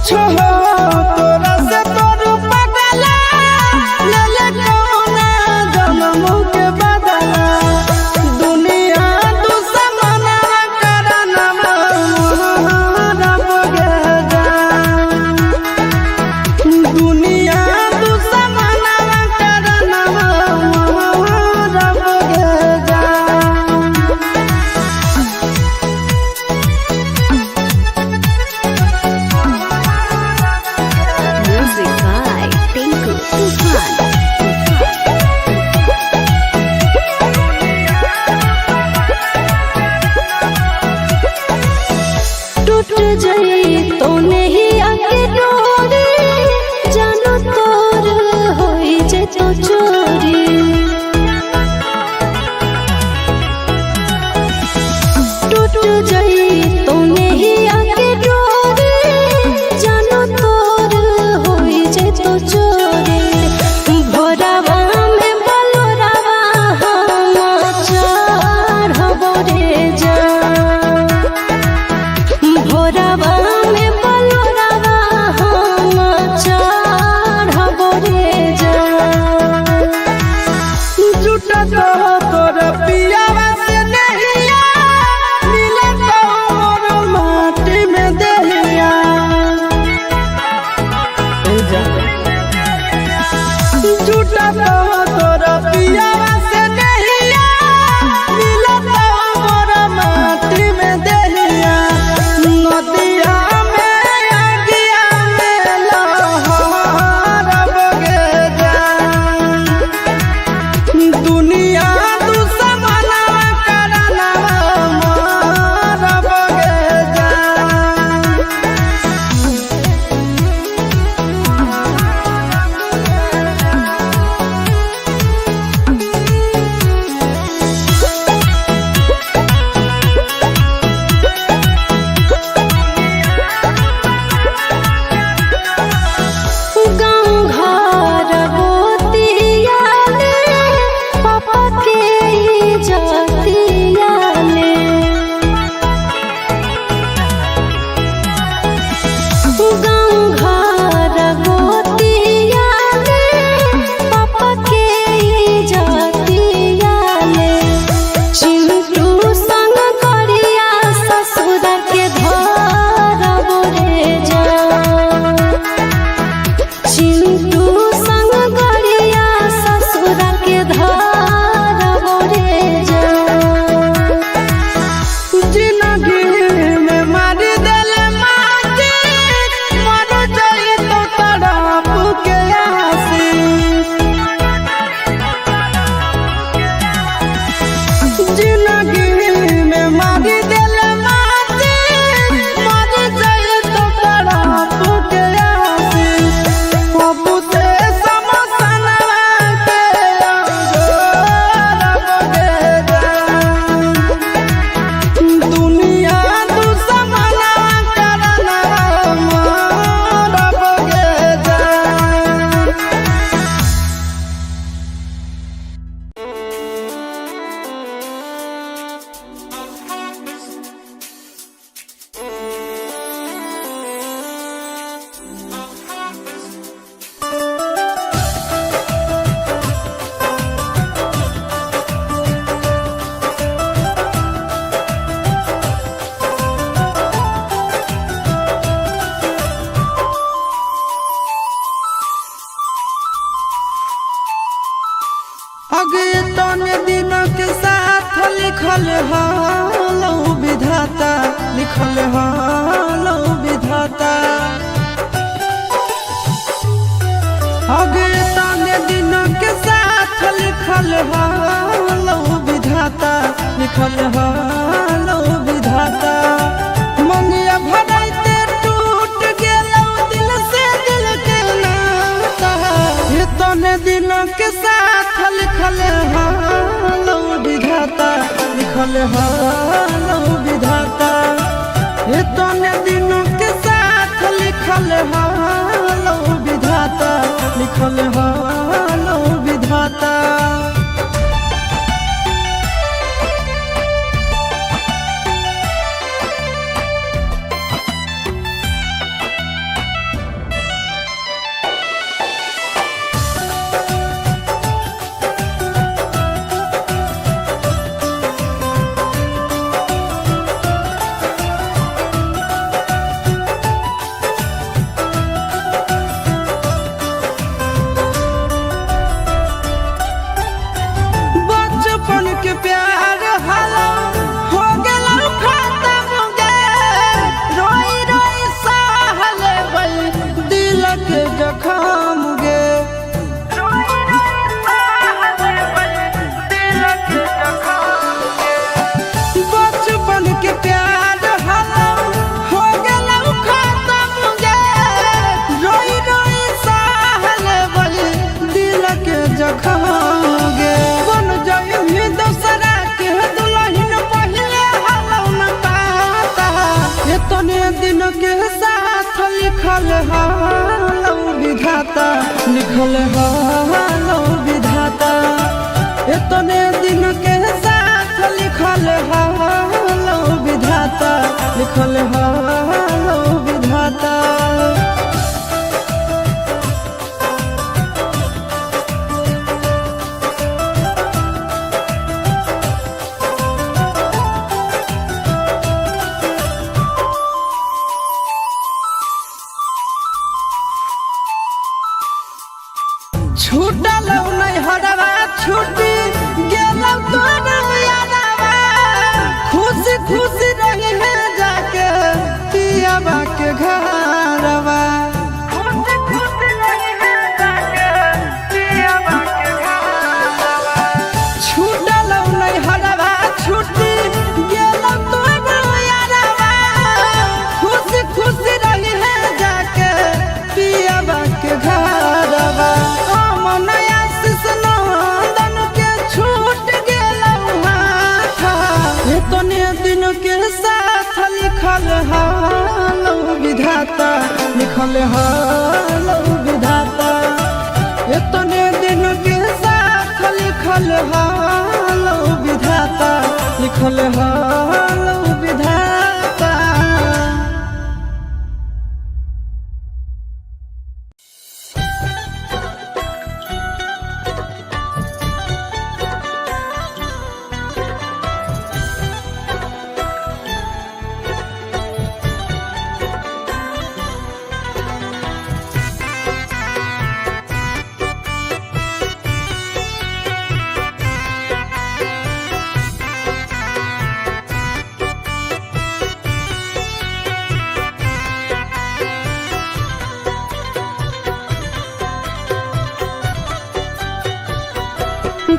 कुछ हो तोरा से तोर पगला ले ले कौना जन्म के बदला। दुनिया दुश्मन करनवा मोहरब गे जान। दुनिया दुश्मन करनवा मोहरब गे जान। Music by Tinku Tufan. टूट जाई तो नहीं आके डोरी जानो तोर होई जे तो चोरी। टूट जाई तो नहीं आके डोरी जानो तोर होई जे तो चोरी। भोरावा में बलोरावा हम चढ़बो रे जान। भोरावा में बलोरावा हम चढ़बो रे जान। जुटत तोर पियावा से नहिया मिलत मोर माटी में देहिया। जुटत तोर पियावा से नहिया मिलत मोर माटी में देहिया। नदिया में आगिया में लहरब गे जान। दुनिया दुश्मन करनवा मोहरब गे जान। गाँव घर गोतियाले पापा के जातियाले। गाँव घर गोतियाले पापा के जातियाले। चिंटू संग करिया ससुर के धरबो रे जान। चिंटू संग गरिया ससुर के धरबो रे जान। जिंदगी में मार देल माटी मर जाई तो तड़प के आसी। जिंदगी में मार देल माटी मर जाई तो तड़प के आसी। पप्पू से समसनवा के अंगोरब गे जान। दुनिया दुश्मन करनवा मोहरब गे जान। अगे तने दिन के साथ लिखल हालौ विधाता लिखल हालौ विधाता। अगे तने दिन के साथ लिखल हालौ विधाता लिखल हालौ विधाता। मंगिया भराइते टूट गेलौ दिल से दिल के नाता। हे तने दिन के साथ लिखल हालौ विधाता लिखल हालौ विधाता। हे तने दिन के साथ लिखल हालौ विधाता लिखल हालौ विधाता। के साथ लिखल हालौ विधाता, लिखल हालौ विधाता। इतने दिन के साथ लिखल हालौ विधाता, लिखल हालौ विधाता। छूटल नहीं हरवा छूटी गेलौ तोर यारवा, खुशी खुशी रही है जाके पियावा के घरवा। खुशी खुशी रही है जाके पियावा के घरवा। छूटल नहीं हरवा छूटी गेलौ तोर यारवा, खुशी खुशी रही है जाके पियावा के घरवा। इतने दिन के साथ लिखल हालौ विधाता, लिखल हालौ विधाता। इतने दिन के साथ लिखल हालौ विधाता, लिखल हालौ विधाता।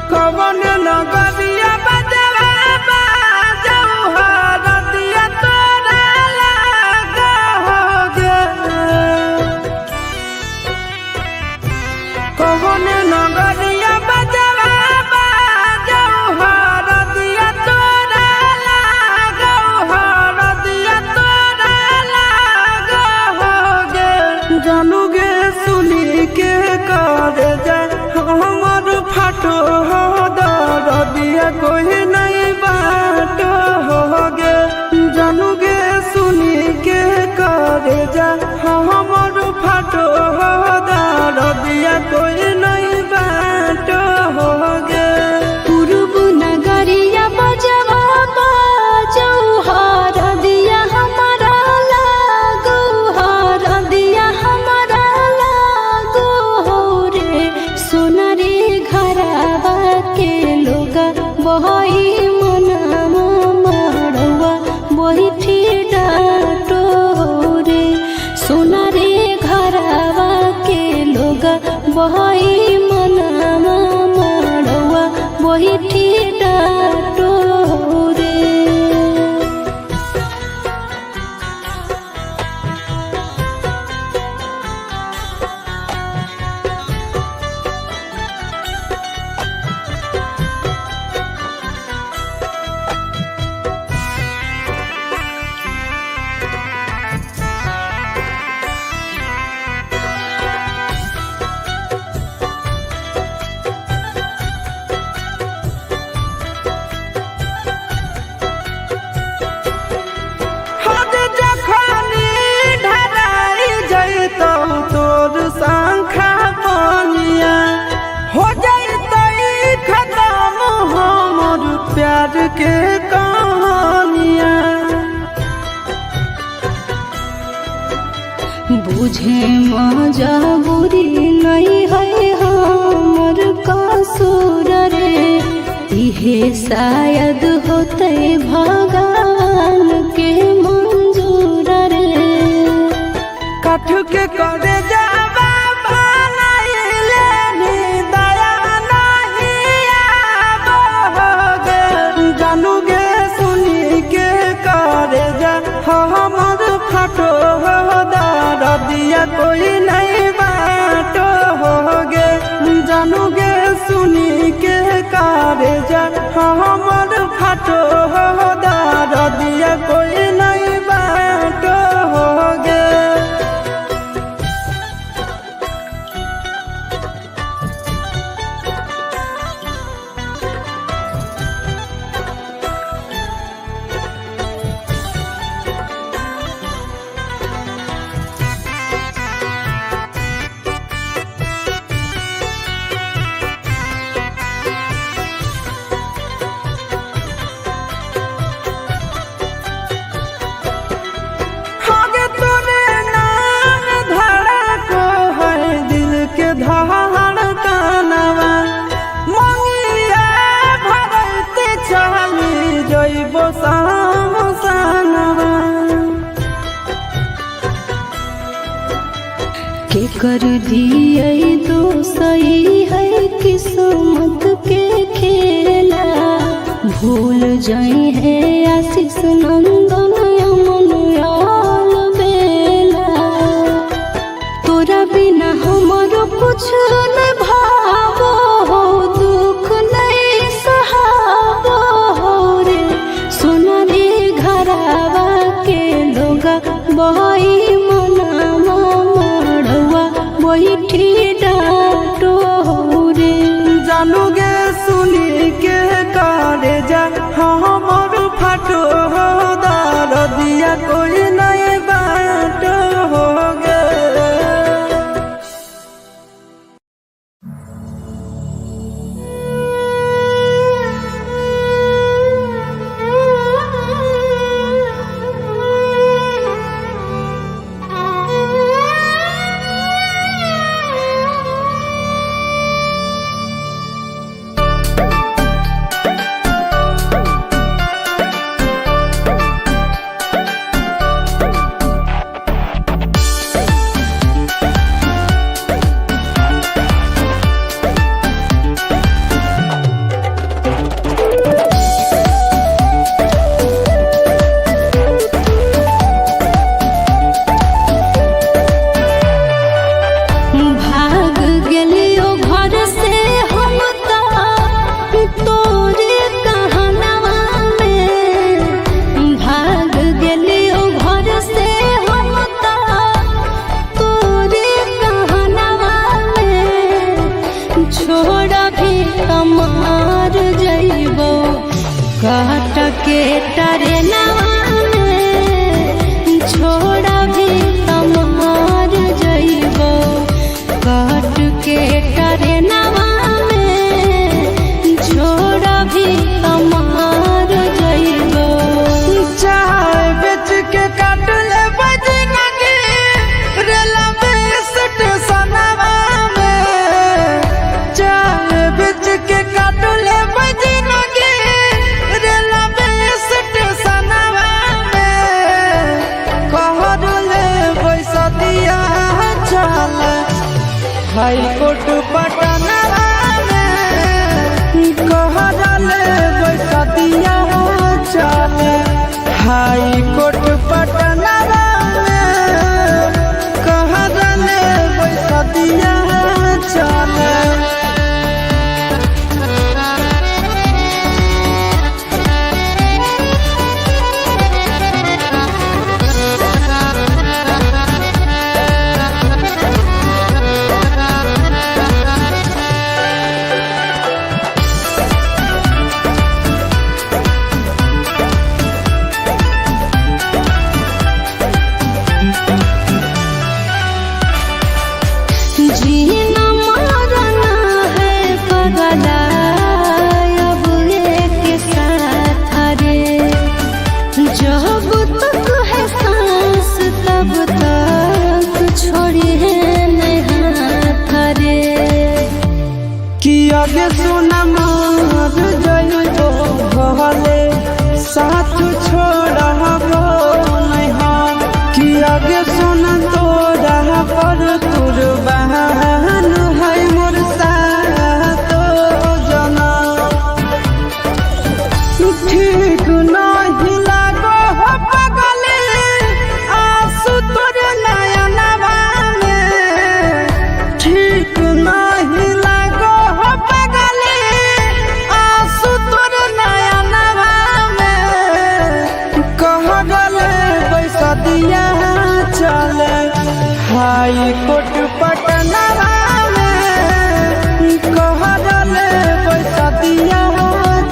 कवन नगरिया बजवा बाजौ हरदिया तोरा लाग हो गे। कवन नगरिया बजवा बाजौ हरदिया तोरा लाग, हरदिया तोरा लाग हो गे। जानू गे सुनी के कर जा हमर फाटो हो दरदिया कोई नहीं बाटो हो गे। जानू गे सुनी के कर जा हमर फाटो हो दरदिया कोई नहीं बाटो हो गे। पूर्व नगरिया बजवा बाजौ हरदिया हमारा लागो, हरदिया हमारा लागो हो रे। सोनरे घरवा के लोग बही मनमा मड़ुआ बैठी डाटो रे। सोनरे घरवा के लोग बही मनमा मड़ुआ बैठी डाटो रे। हद जखनी ढराई जैतौ तोर शंखा बनिया, हो जैतै खत्म हमर प्यार के कहानिया। बुझे मजबूरी नहीं है हमर कसूर रे, इहे शायद होते भगवान के मंजूर रे। काठ के करे जावा बनाइले नी दया नहीं आबो गे। जानू गे सुनी के करे जा हमर फाटो हो दरदिया कोई नहीं बाटो हो गे। जानू गे सुनी के करे जा हमर फाटो हो दरदिया कोई नहीं बाटो हो गे। के कर दिए दोसई है किस्मत के खेला। भूल जाई है आशीष नंदन अमन आल बेला। तोरा बिना हमरो कुछ न भावो हो, दुख नहीं सहावो हो रे। सोना रे घरावा के लोगा बही मनावा मड़वा बैठी डांटो हो रे। जानू गे सुनी के करे जा हमर फाटो हो, दरदिया कोई नहीं बाटो हो गे। भाग गेलियो घर से हम तोरे कहनवा में। भाग गेलियो घर से हम तोरे कहनवा में। छोड़ भी कमार जइबो काट के टरेनवा में। छोड़ भी कमार जइबो काट के टरेनवा में। छोड़ भी कमार जइबो। चाय बेच के काट ले बजनगी रेलवे स्टेशनवा में। चाय बेच के काट ले बजनगी रेलवे स्टेशनवा में। कहर ले बैसतिया चल हाई कोर्ट पटनवा में। कहर ले बैसतिया चल हाई कोर्ट पटनवा में। कहर ले बैसतिया चल। जीना मरना है पगला अब एक साथ रे। जब तक है सांस तब तक छोड़िए नहीं हाथ रे। कि आगे सोना मार जइबो भले साथ छोड़बो नहीं हम। कि आगे सोना तोरा पर कुर्बान है मोर साथ जना। ठीक नहीं लागो हो पगले आंसू तोर नयनवा में। ठीक नहीं लागो हो पगले आंसू तोर नयनवा में। कह गले बैसतिया चल हाई कोर्ट पटनवा में। कह गले बैसतिया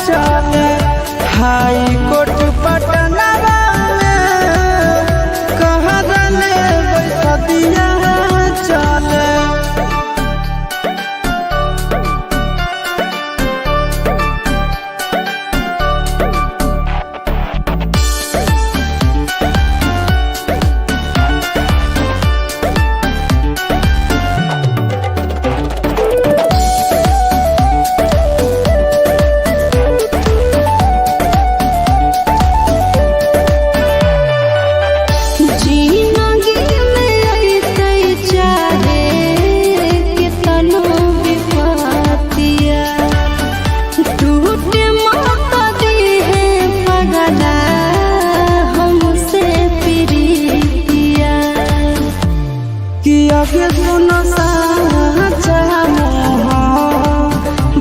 चल हाई कोर्ट पटनवा में। कह गले बैसतिया चल। लगे सुनो साचा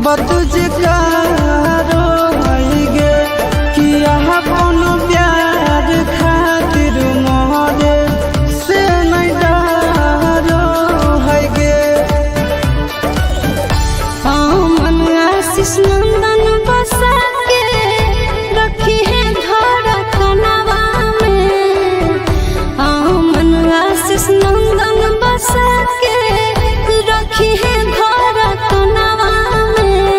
बतुज कारो गे कि अपन प्यार खातिर मोरे से नहीं डरो है गे। मन आशीष नंदन बसा के रखी है धड़कनवा में। मन आशीष नंदन बसा के रखी है धड़कनवा में।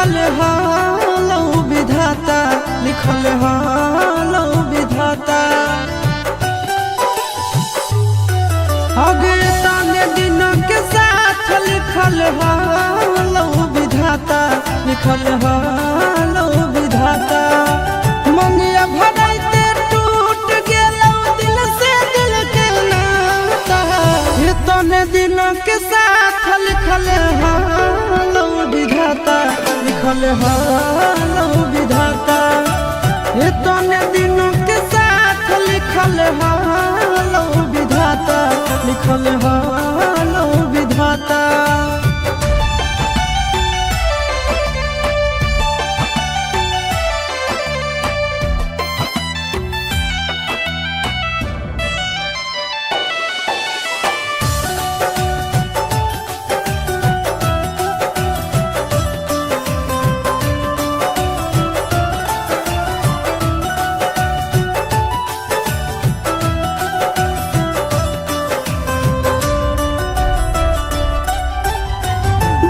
लिखल हालौ विधाता, लिखल हालौ विधाता। अगे ताने दिन के साथ लिखल हालौ विधाता, लिखल हालौ विधाता। मंगिया भराइते टूट गेलौ दिल से दिल के नाता, तने दिन के साथ लिखल हालौ विधाता, लिखल हालौ विधाता। तने दिन के साथ लिखल हालौ विधाता, लिखल हालौ विधाता।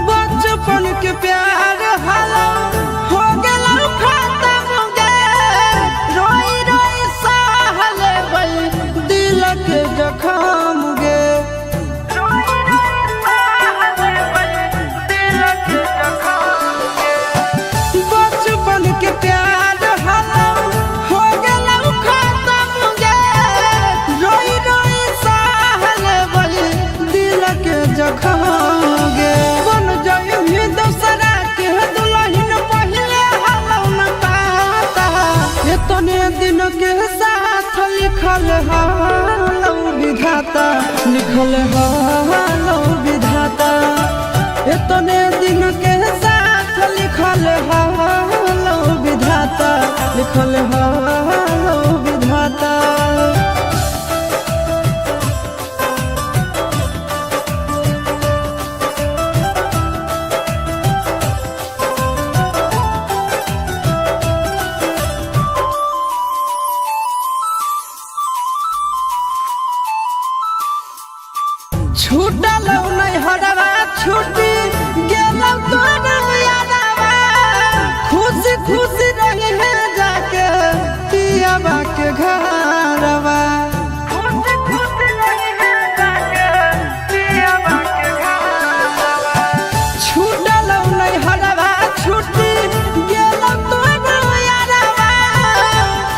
बचपन के प्यार हालो हो गेलौ खत्म गे, रोई रोई सहल दिल के जखम गे, बचपन के प्यार हालो हो गेलौ खत्म गे, रोई रोई सहल दिल के जखम गे। बन जाई दोसरा के दुल्हन पहिले हालौ न पाता, एतने दिन के साथ लिखल हालौ विधाता, लिखल हालौ विधाता। एतने दिन के साथ लिखल हालौ विधाता, लिखल हालौ विधाता। छूटल नहीं हरवा छूटी गेलौ तोरा यारवा, खुशी खुशी रही है जाके पियावा के घरवा, खुशी खुशी रही है जाके पियावा के घरवा। छूटल नहीं हरवा छूटी गेलौ तोरा यारवा,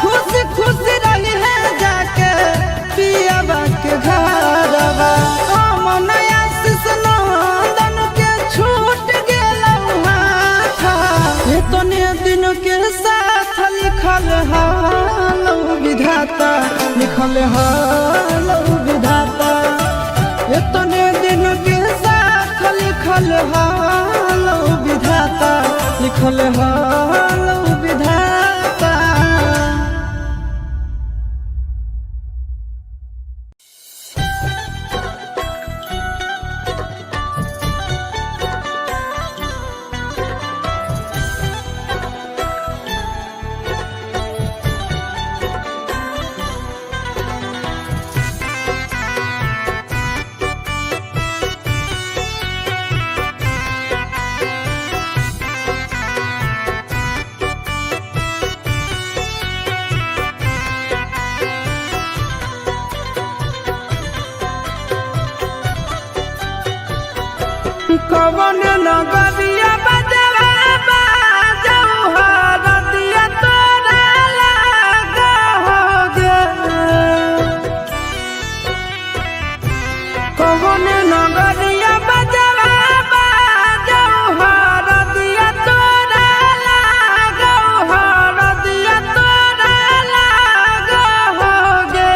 खुशी खुशी रही है जाके पियावा के घरवा। एतने दिन के साथ लिखल हालौ विधाता, लिखल हालौ विधाता। एतने दिन के साथ लिखल हालौ विधाता, लिखल हालौ विधाता। कवन नगरिया बजवा बाजौ हरदिया तोरा लाग हो गे, कवन नगरिया बजवा बाजौ हरदिया तोरा लाग, हरदिया तोरा लाग हो गे।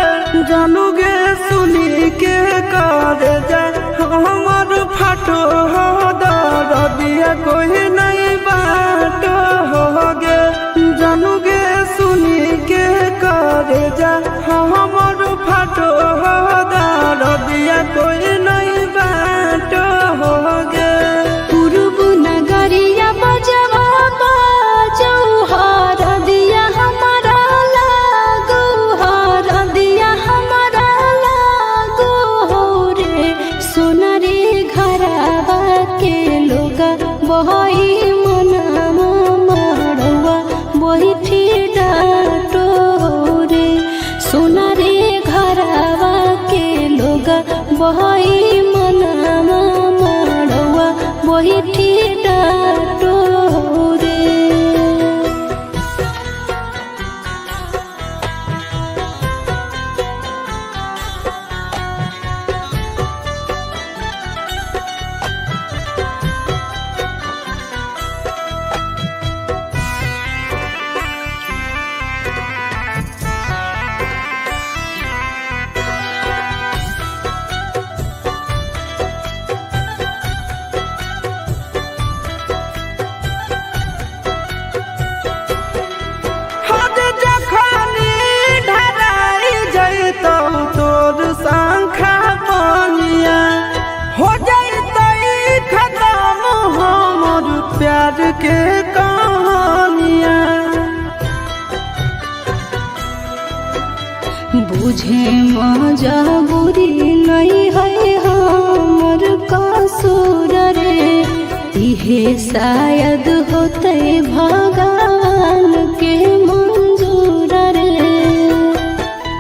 जानू गे सुनी के कर जा हमर फाटो हो दरदिया कोई नहीं बाटो हो गे। जानू गे सुनी के कर जा हमर फाटो हो दरदिया कोई नहीं बाटो हो गे। पूर्व नगरिया बजवा बाजौ हरदिया हमारा लागो, हरदिया हमारा लागो हो रे। सोनरे घरवा के लोग बही मना के कहानिया। बुझे मजबूरी नहीं है हमर कसूर रे, इहे शायद होते भगवान के मंजूर रे।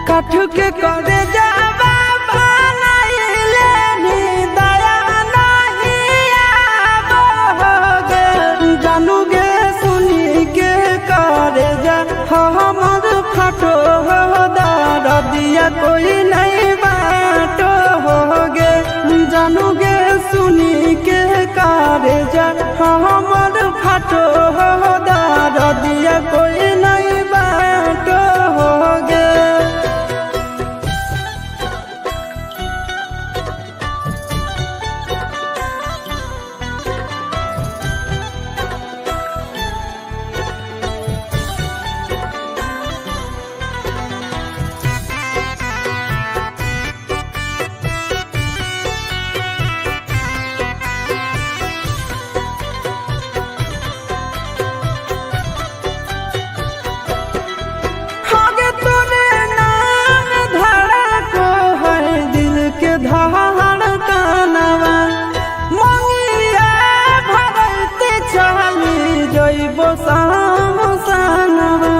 काठ के करे जावा बनाइले नी दया नहीं आबो गे। जानू गे सुनी के करे जा हमर फाटो हो दिया कोई नहीं बाटो हो गे। जानू गे सुनी के करे जा हमर फाटो हो दिया कोई नहीं बाटो हो गे। आगे तोरे नाम धड़को है दिल के धड़कनवा, मंगिया भरते चली जइबो श्मशानवा।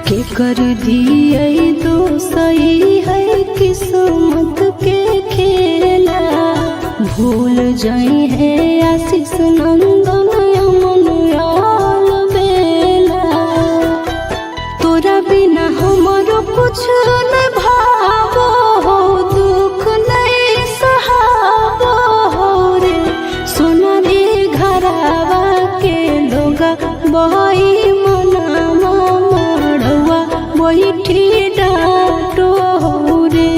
के कर दिए दोसई है किस्मत के खेला, भूल जाई है आशीष नंदन अमन आल बेला। तोरा बिना हमरो कुछ न भावो हो, दुख नहीं सहाबो हो रे। सोना रे घरावा के लोगा बही मनामा मड़ुआ बैठी डांटो हो रे।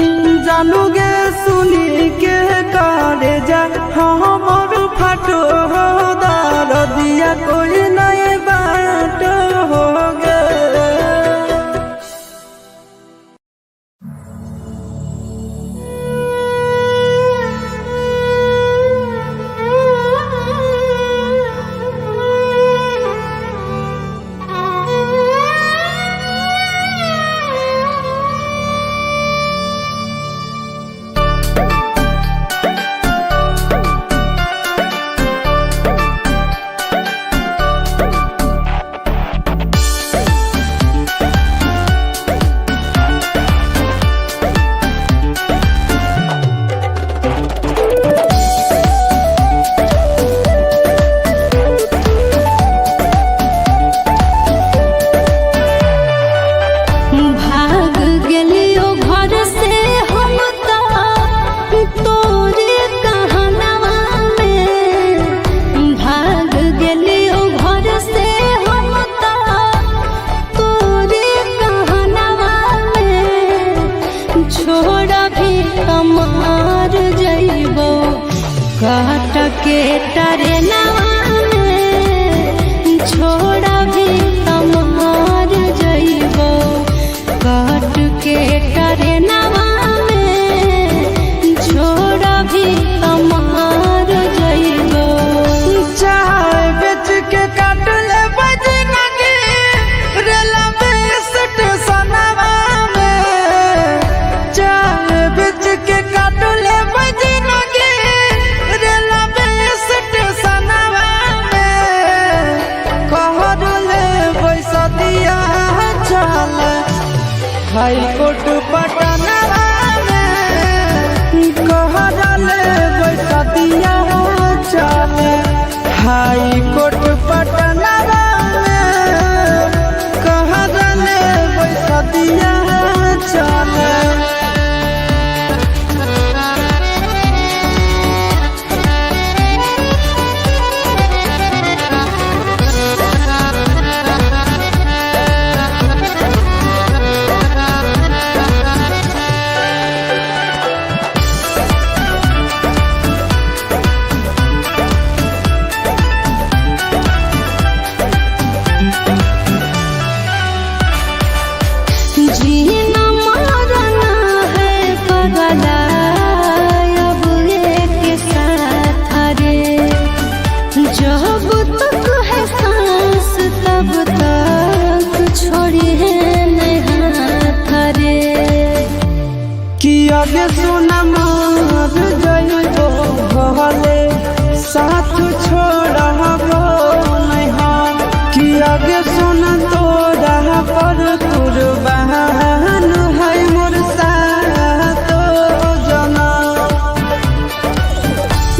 जानू गे सुनी के करे जा हमर फाटो हो दिया कोई नहीं बाटो हो गे। भाग गेलियो घर से हम तोरे कहनवा में, भाग गेलियो घर से हम तोरे कहनवा में। छोड़ भी कमार जइबो काट के टरेनवा में, छोड़ भी कमार जइबो काट के टरेनवा में, छोड़ भी कमार जइबो। चाय बेच के काट ले बजनगी रेलवे स्टेशनवा में। चाय बेच के काट ले बजनगी रेलवे स्टेशनवा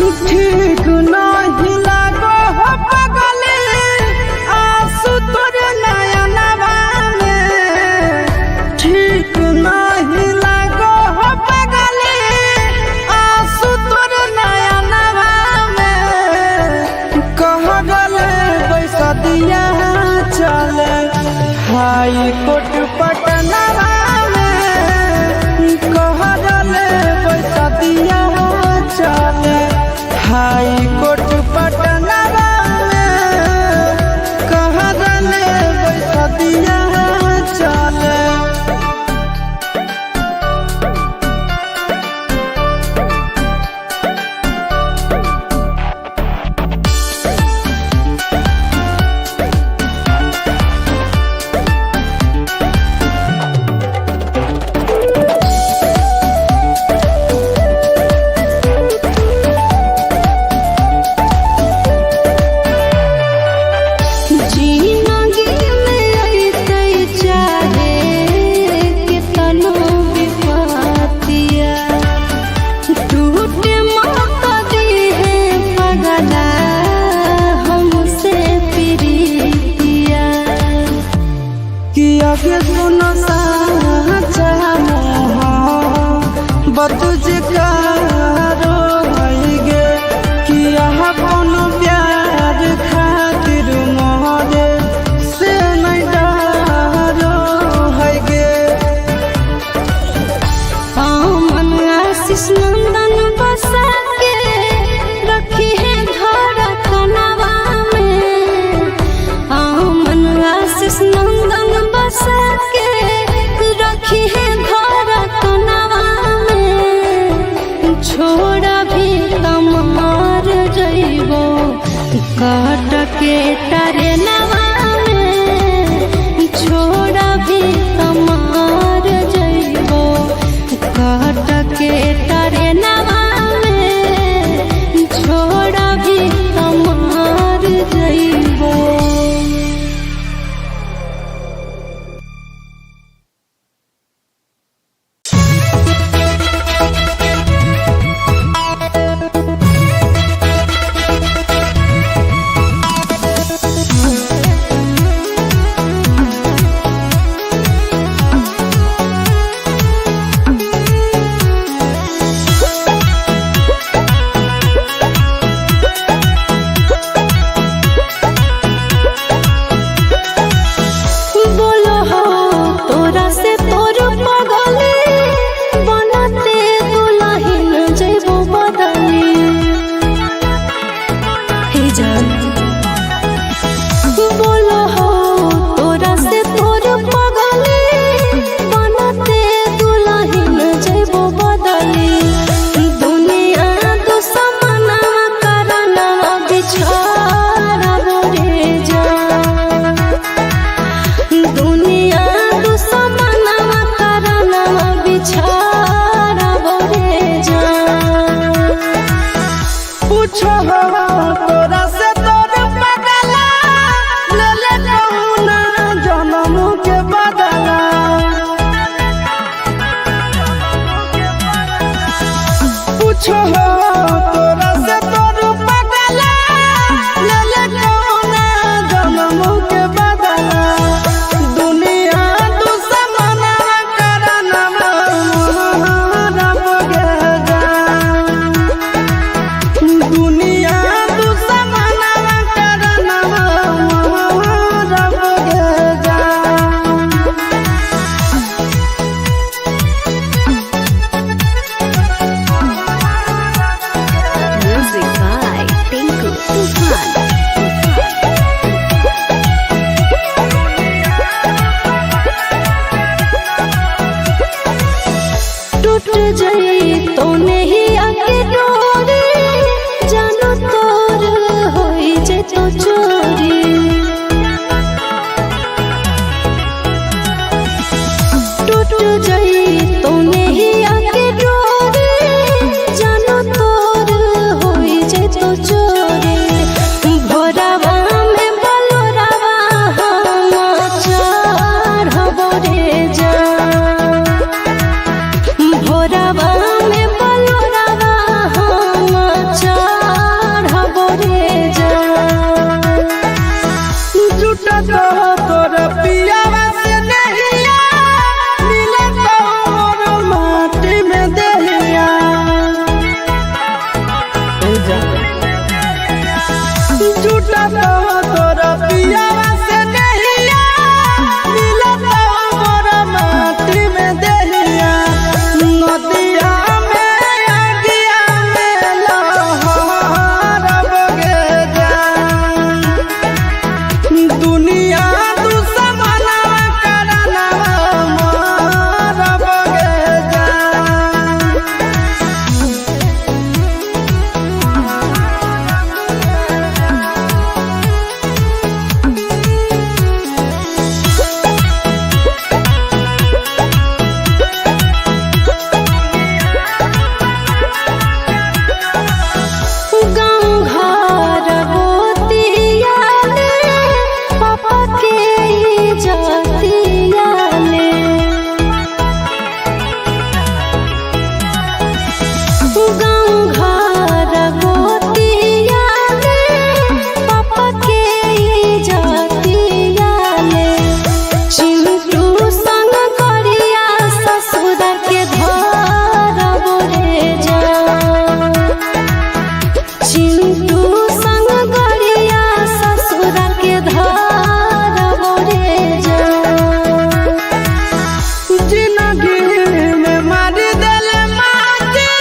ठीक नहीं लागो हो पगले आंसू तोर नयनवा में। ठीक नहीं लागो हो पगले आंसू तोर नयनवा में। कह गले पैसा दिया चले हाई कोर्ट पटनवा में। कह गले पैसा दिया चले हाई कोर्ट पटनवा में। कह गले पैसा दिया चले। जिनगी में अइतै चाहे केतनो विपतिया, टूटे मत दीहे पगला हमसे प्रीतिया। कि आगे सुनो साचा बतुज कारो गे। कि अपन प्यार खातिर मोरे से नहीं डरो है गे। अमन आशीष नंदन बसा के रखी है घर कनवा में। अमन आशीष नंदन बसा के रखी है घर कनवा में। छोड़ा भी तमार जइबो काट के टरेनवा में। छोड़ा भी तमार जइबो काट के टरेनवा में। छोड़ा भी तमार जइबो। जा। झूठा तो तोरा पियावा से नहिया, मिलत मोरा माटी में देहिया। नदिया में आगिया में लहरब गे जान। दुनिया दुश्मनवा करनवा मरब गे जान। गाँव घर गोतियाले, पापा के इज्जतियाले। गाँव घर गोतियाले, पापा के इज्जतियाले। चिंटू संग करिया ससुर के धरब रे जान। चिंटू संग गरिया ससुर के धरब रे जान। जिंदगी में मार दिल माटी,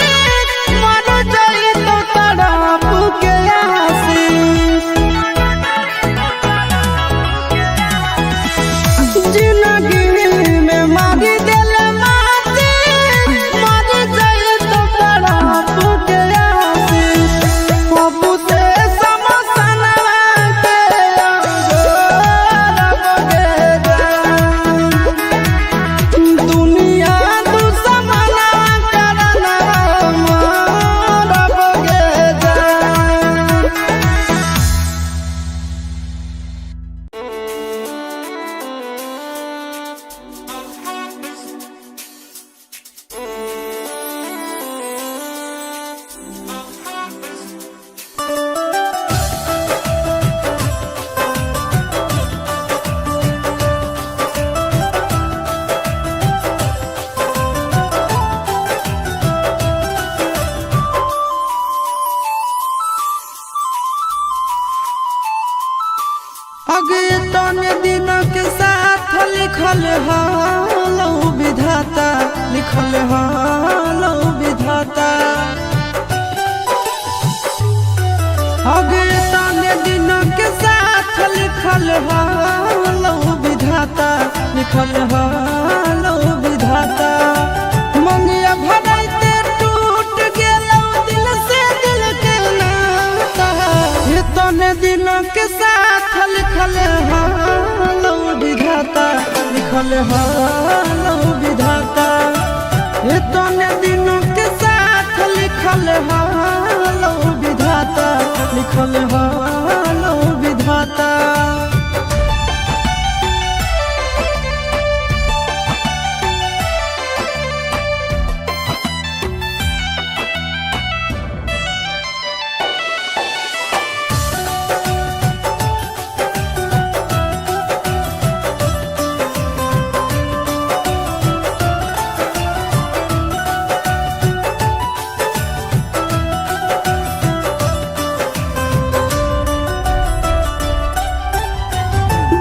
मर जाई तो तड़प के आसी। जिंदगी में मार दिल माटी, मर जाई तो तड़प के आसी। पप्पू से समसनवा के अंगोरब गे जान। दुनिया दुश्मनवा करनवा मरब गे जान। अगे तने दिन के साथ लिखल हालो विधाता, लिखल हालो विधाता। अगे तने दिन के साथ लिखल हालो विधाता, लिखल हालो विधाता। मंगिया भराइते टूट गेलौ दिल से दिल के नाता। हे तने दिन के साथ लिखल हालो विधाता, लिखल हालो विधाता। हे तने दिन के साथ लिखल हालो विधाता, लिखल हालो विधाता।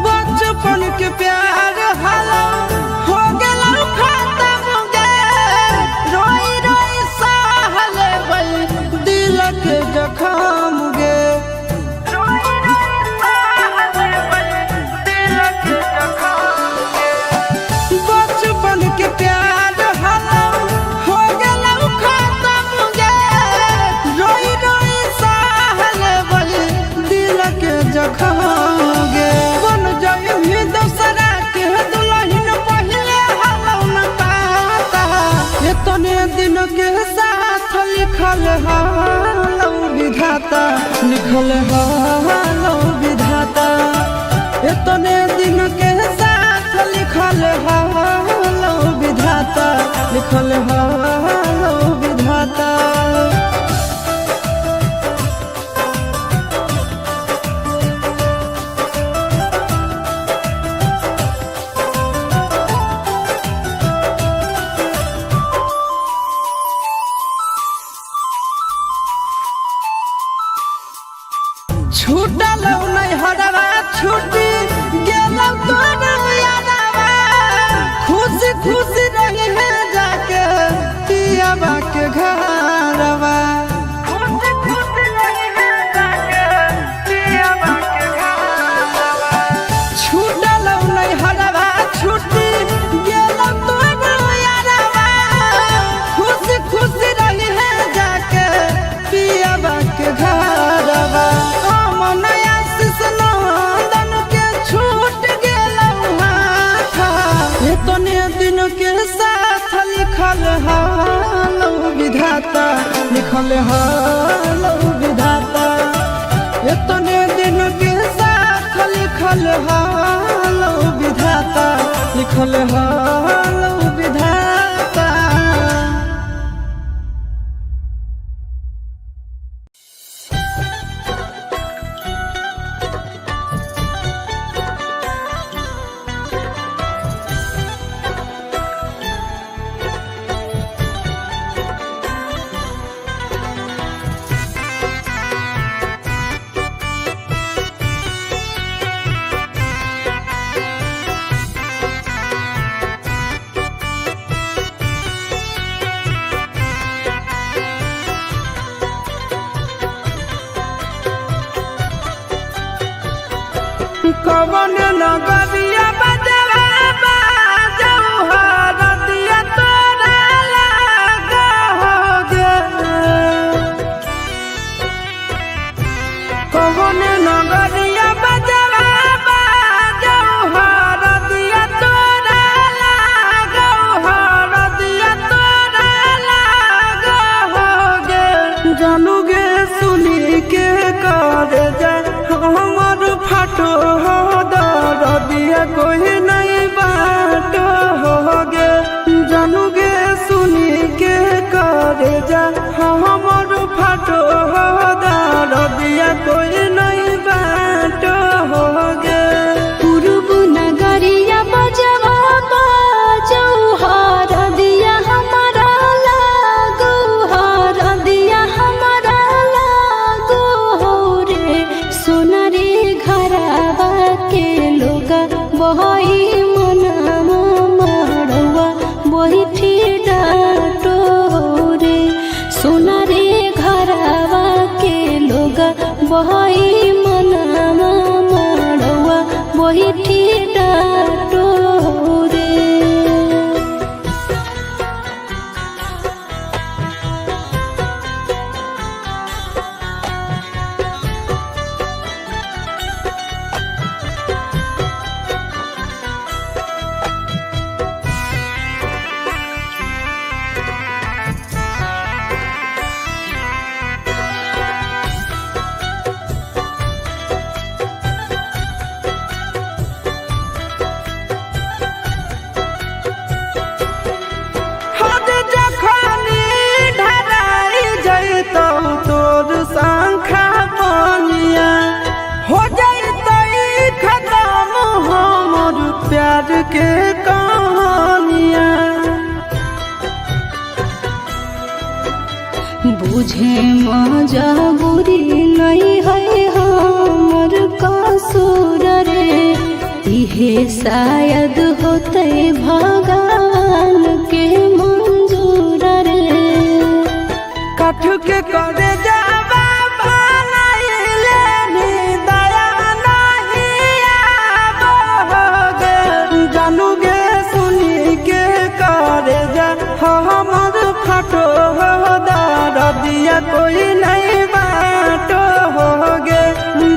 बचपन के प्यार हालो हो गेलो खत्म गे। रोई रोई सहल दिल के जखम गे। बचपन के प्यार हालो हो गेलो खत्म गे। रोई रोई सहल दिल के जखम गे। बन जाई दोसरा के दुल्हन पहिले हालो न पाता। एतने दिन के साथ लिखल हालो विधाता, लिखल हालो विधाता। एतने दिन के साथ लिखल हालो विधाता, लिखल हालो विधाता। छूटल नहीं हरवा छूटी गेलौ तोर यारवा। खुशी खुशी रही है जाके पियावा के घरवा। खुशी खुशी रही है जाके पियावा के घरवा। छूटल नहीं हरवा छूटी गेलौ तोर यारवा। खुशी खुशी रही है जाके पियावा के घरवा। अमन आशीष नंदन के छूट गेलौ हाथ। एतने दिन के साथ लिखल हालौ विधाता, लिखल हालौ विधाता। एतने दिन के साथ लिखल हालौ विधाता, लिखल हालौ विधाता। कवन नगरिया बजवा बाजौ हरदिया तोरा लाग हो गे। कवन नगरिया बजवा बाजौ हरदिया तोरा लाग, हरदिया तोरा लाग हो गे। जानू गे सुनी के कर जा हमर फाटो हो दरदिया कोई नहीं बाटो हो गे। जानू गे सुनी के कर जा हमर फाटो हो दरदिया कोई नहीं बाटो हो गे। पूर्व नगरिया बजवा बाजौ हरदिया हमारा लागो, हरदिया हमारा लागो हो रे। सोनरे घरवा के लोगा बहई मनमा मड़ौआ बैठी डाटो रे। सोनरे घरवा के लोगा बहई मनमा मड़ौआ बैठी डाटो रे। हद जखनी ढराई जैतौ तोर शंखा बनिया, हो जैतै खत्म हमर प्यार के कहानिया। बुझे मजबूरी नहीं है हमर कसूर रे। इहे शायद होते भगवान के मंजूर रे। काठ के करे जावा बनाइले नी दया नहीं आबो गे। जानू गे सुनी के करे जा हमर फाटो हो दरदिया कोई नहीं बाटो हो गे।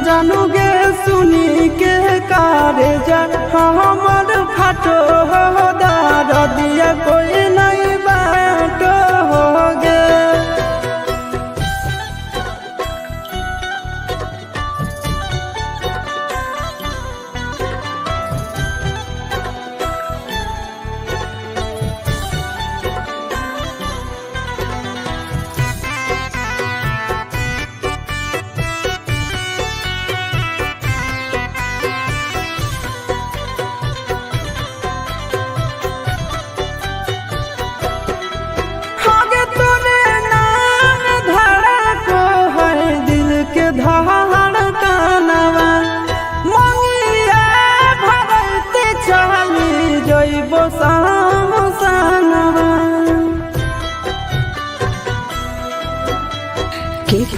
जानू गे सुनी के करे जा हमर फाटो हो दरदिया कोई नहीं बाटो हो गे।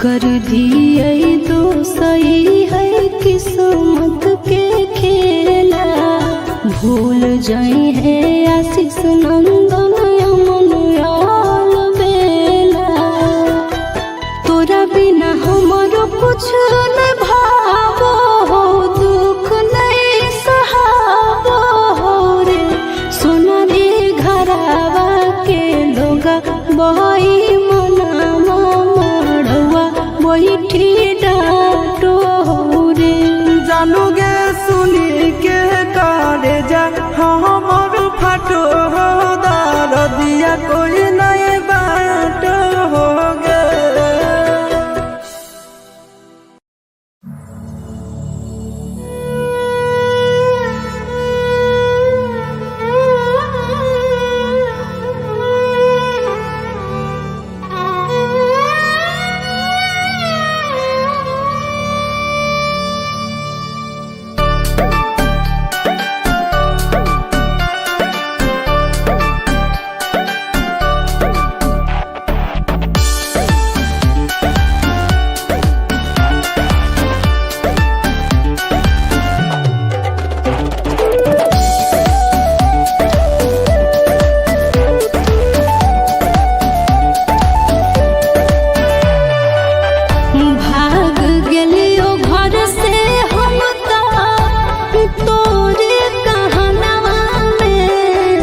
कर दिए दोसई है किस्मत के खेला। भूल जाई है आशीष नंदन अमन आल बेला। तोरा बिना हमरो कुछ न भावो हो, दुख नहीं सहावो हो रे। सोना रे घरावा के लोगा बही मनावा मड़वा बैठी डांटो हो रे। जानू गे सुनी के करे जा हमर फाटो हो, दरदिया कोई नहीं बाटो हो गे। भाग गेलियो घर से हम तोरे कहनवा में।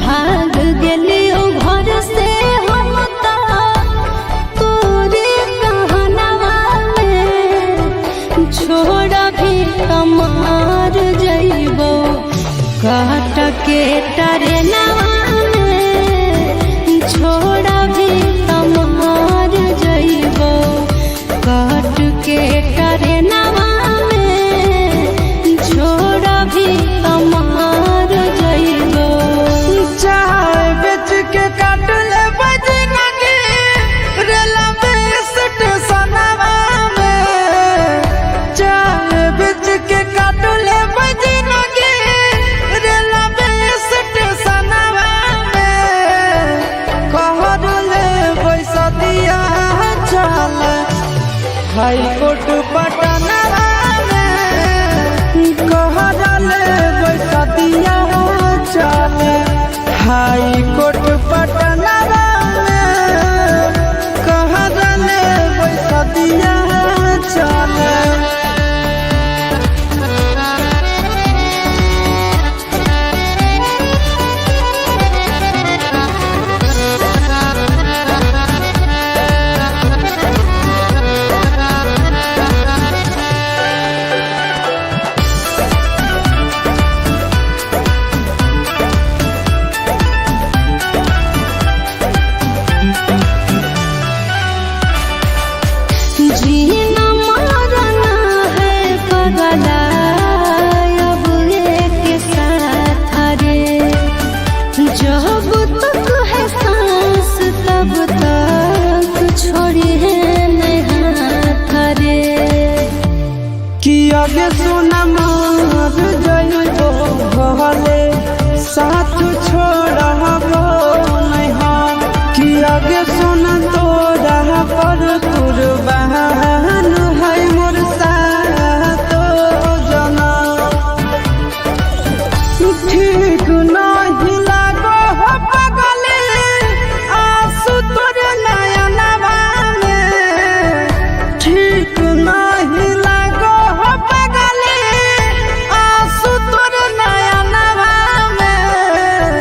भाग गेलियो घर से हम तोरे कहनवा में। छोड़ भी कमार जइबो काट के टरनवा में। छोड़ भी कमार जइबो काट के टरनवा में। छोड़ भी कमार जइबो। चाय बेच के काट ले बजनगी रेलवे स्टेशनवा में। चाय बेच के काट ले बजनगी रेलवे स्टेशनवा में। कहर ले बैसतिया चल हाई कोर्ट पटनवा में। कहर ले बैसतिया चल हाई कोर्ट पटनवा में। कहर ले बैसतिया चल। जीना मरना है पगला अब एक साथ रे। जब तक है सांस तब तक छोड़िए नहीं हाथ रे। कि आगे सोना मार जइबो भले साथ छोड़बो नहीं हम। कि आगे सोना तोरा पर कुर्बान है मोर सातो जना। ठीक नहीं लागो हो पगले आंसू तोर नयनवा में। ठीक नहीं लागो हो पगले आंसू तोर नयनवा में।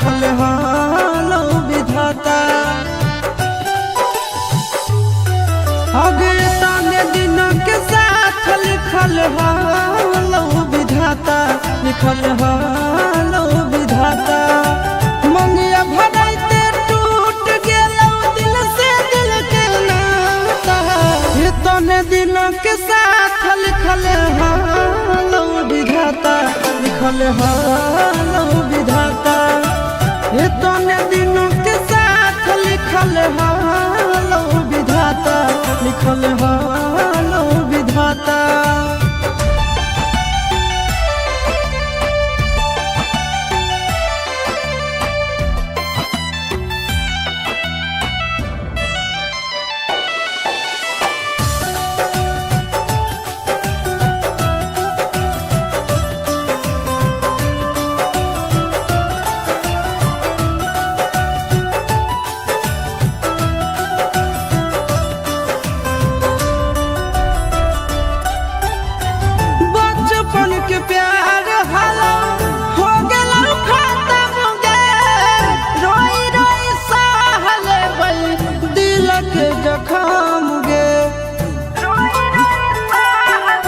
लिखल हालो विधाता। अगे तने दिन के साथ लिखल हालो विधाता, लिखल हालो विधाता। मंगिया भराइते टूट गेलौ दिल से दिल के नाता, तने दिन के साथ लिखल हालो विधाता, लिखल हालो विधाता। तने दिन के साथ लिखल हालो विधाता, लिखल हालो विधाता। बचपन के प्यार हालो हो गेलौ खत्म गे, रोई रोई सहल दिल के जखम गे, रोई रोई सहल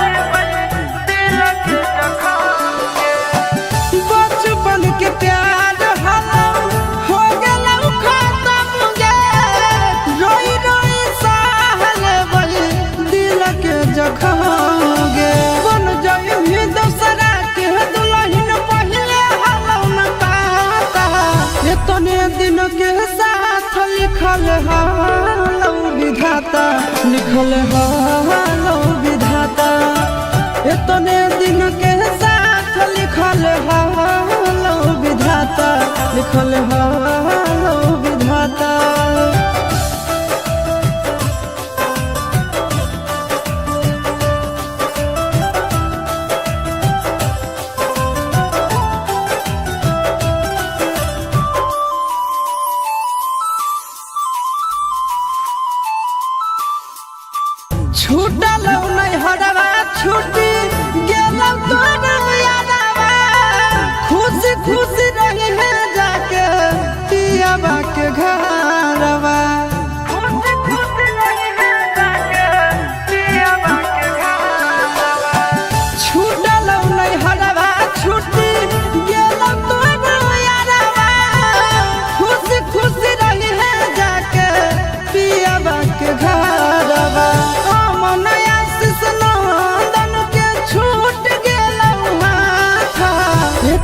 दिल के जखम गे। बचपन के प्यार हालो हो गेलौ खत्म गे, रोई रोई सहल दिल के जखम गे। दोसरा के दुल्हन पहले हालो न पाता, तने दिन के साथ लिखल हालो विधाता, लिखल हालो विधाता। तने दिन के साथ लिखल हालो विधाता, लिखल हालो विधाता। छूटल नहीं हरवा छूटी गेलौ तोरा यारवा, खुशी खुशी रही है जाके पियावा के घरवा, खुशी खुशी रही है जाके पियावा के घरवा। छूटल नहीं हरवा छूटी गेलौ तोरा यारवा, खुशी खुशी रही है जाके पियावा के घरवा।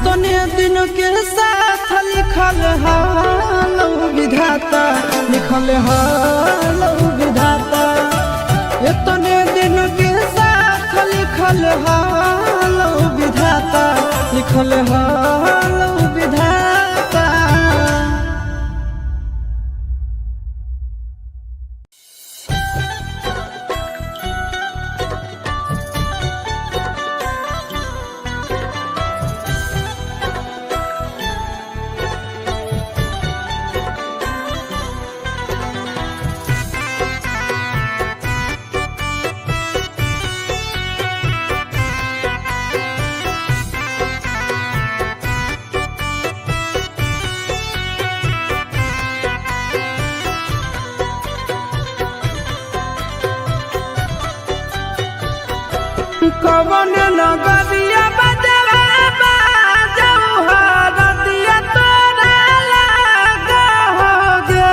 तने दिन के साथ लिखल हालो विधाता, लिखल हालो विधाता। तने दिन के साथ लिखल हालो विधाता, लिखल हालो विधाता। कवन नगरिया बजवा बाजौ हरदिया तोरा लाग हो गे,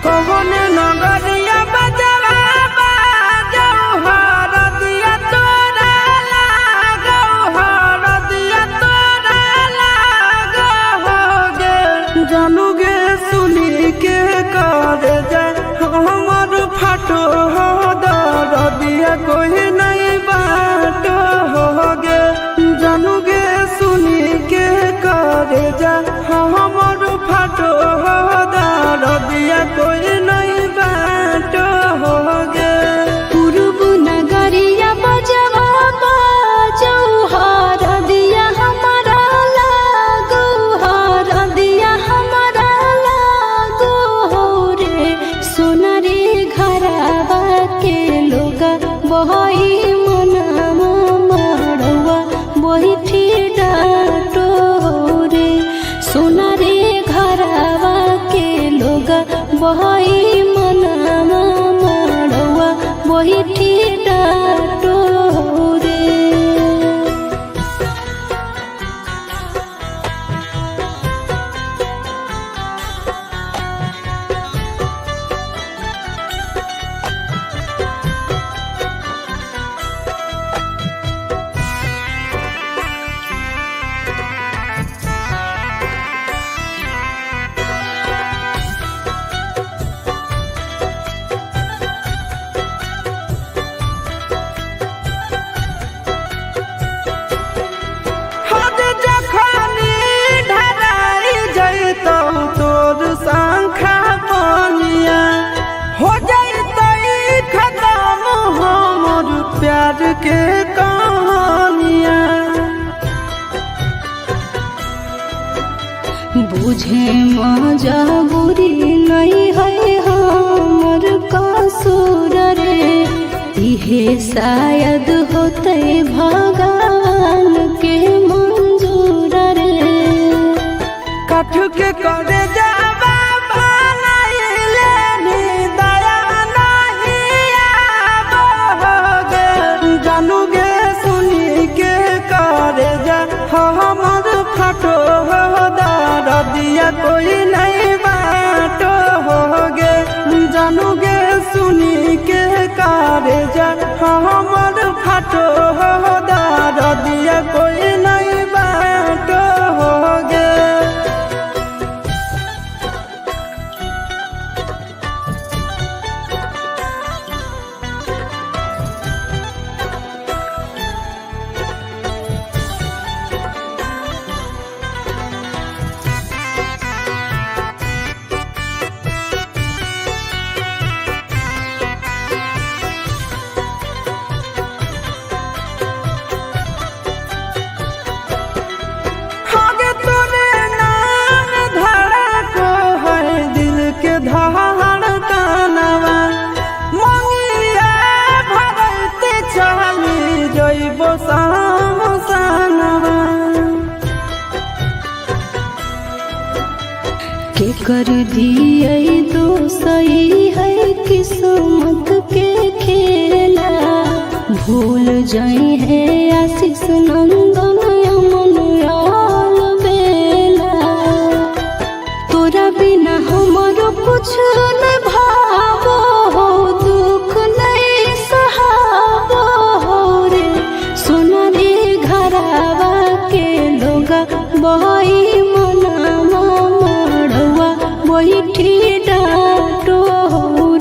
कवन नगरिया बजवा बाजौ हरदिया तोरा लाग, हरदिया तोरा लाग हो गे। जानू गे सुनी के कर जा हमर फाटो हो दरदिया कोई नहीं बाटो हो गे। जानू गे सुनी के कर जा हमर फाटो हो दरदिया कोई नहीं बाटो हो गे। पूर्व नगरिया बजवा बाजौ हरदिया हमारा लागो, हरदिया हमारा लागो हो रे। सोना रे घरवा के लोगा बही मनमा मड़वा बही बहई मनामा मड़ौआ बैठी डाटो रे। हद जखनी ढराई जैतौ तोर शंखा बनिया हो जैतै खत्म हमर प्यार के कहानिया। बुझे मजबूरी नहीं है हमर कसूर रे, इहे शायद होते भगवान के मंजूर रे। कठ के करे जावा बनाइले नी दया नहीं आबोगे। जानू गे सुनी के करे जा हमर फटो हो दरदिया कोई नहीं बाटो होगे। जानू गे सुनी के करे जा हमर फटो हो दरदिया कोई नहीं बाटो होगे। आगे तोरे नाम धड़ा को है दिल के धड़कनवा, मंगिया भरते चली जइबो सामसनवा। के कर दिए दोसई है किस्मत के खेला, भूल जाई है आशीष नंदन अमन आल बेला। तोरा बिना हमरो कुछ न भावो हो, दुख नहीं सहाबो हो रे। सोना रे घरावा के लोगा बहई मनामा मड़ौआ बैठी डाटो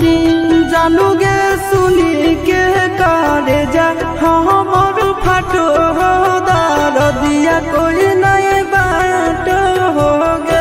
रे। जानू गे सुनी के करे जा हमर फटो हो दरदिया कोई नहीं बाटो होगे।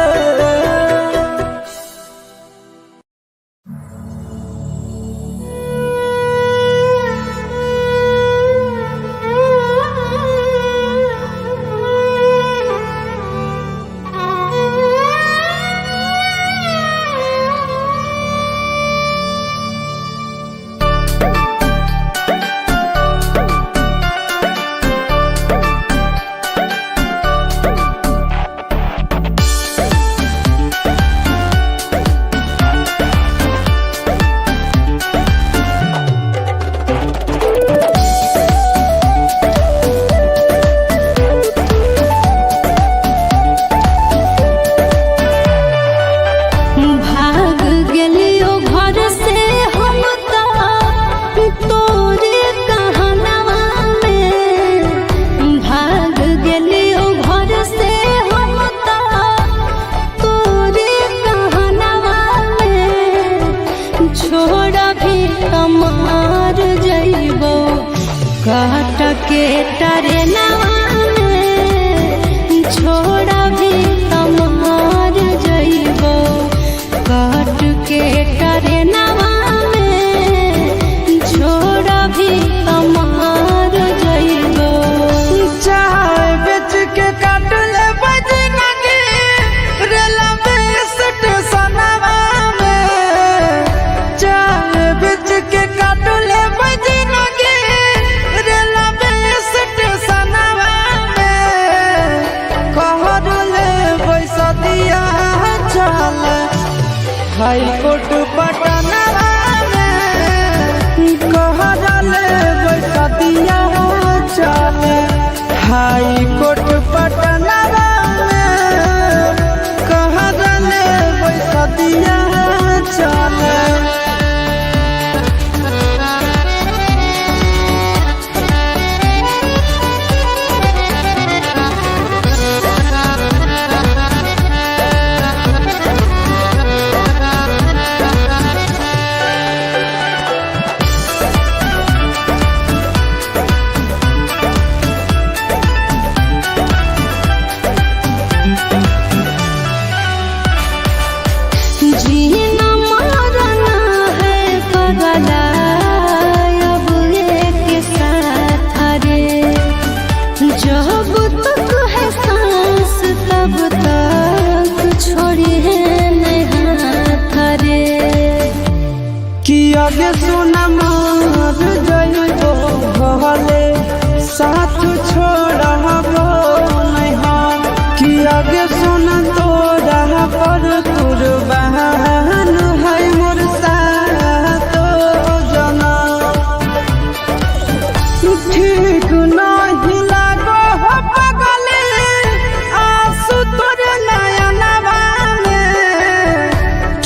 हाई कोर्ट पटना में कहरले बैसतिया चले। हाई कोर्ट पटना में कहरले बैसतिया चले। जीना मरना है पगला अब एक साथ रे, जब तक है सांस तब तक छोड़िए नहीं हाथ रे। कि आगे सोना मार जइबो भले साथ छोड़बो नहीं हम। कि आगे सोना तोरा पर कुर्बान है मोर साथ जना। ठीक नहीं लागो हो पगले आंसू तोर नयनवा में।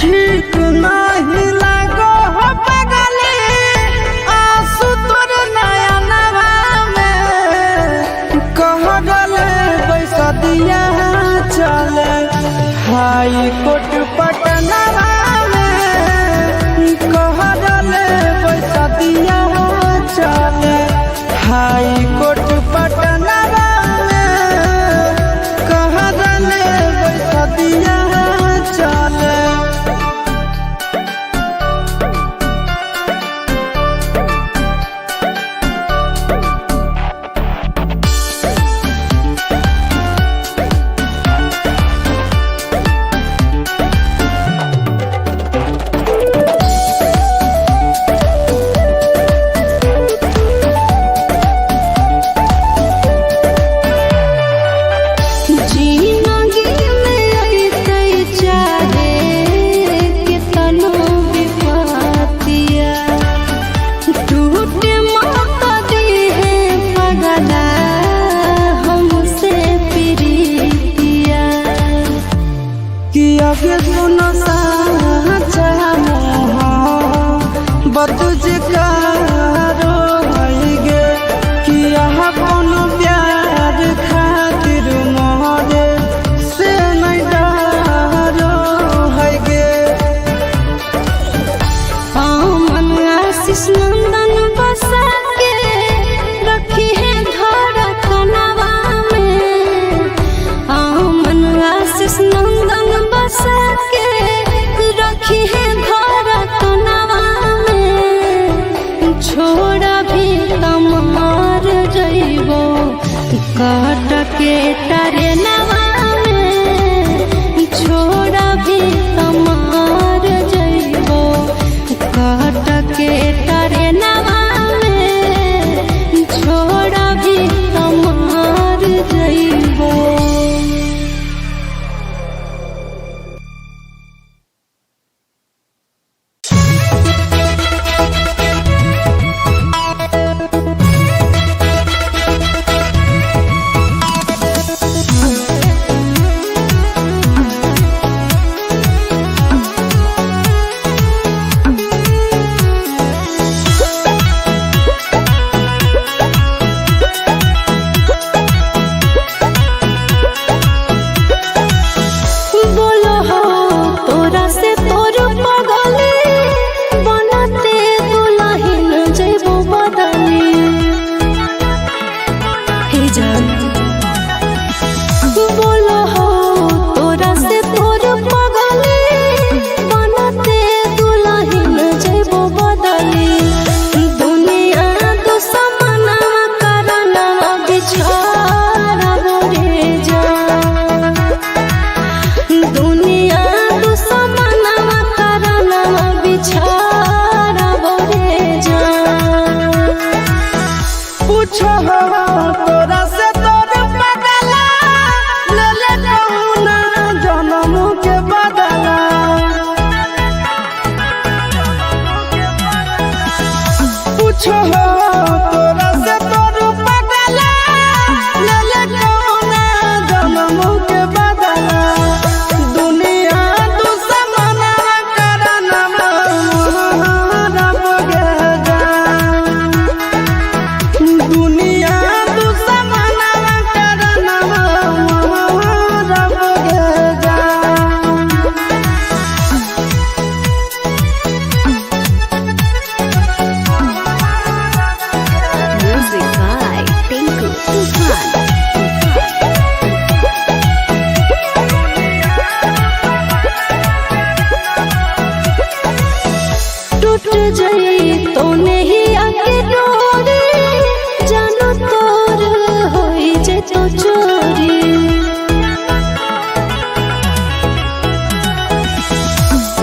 ठीक नहीं लागो हो पगले आंसू तोर नयनवा में। कहरले बैसतिया चले हाई कोर्ट पटना में। कहरले बैसतिया चले हाई कोर्ट पटना में। कहरले बैसतिया चले। जिनगी में अइतै चाहे केतनो विपतिया, टूटे मौका दिहे पगला हमसे प्रीतिया। कि आगे सुनो साचा बतुज कारो गे। कि यहाँ कोनो प्यार खातिर मोरे से नहीं डरो है गे। अमन आशीष नंदन बसा के रखी है धड़कनवा में। अमन आशीष नंदन बसा के रखी है धड़कनवा में। छोड़ा भी तमार जइबो काट के टरेनवा में। छोड़ा भी तमार जइबो काट के टरेनवा में। छोड़ा भी तमार जइबो। Thank जैतो चोरी।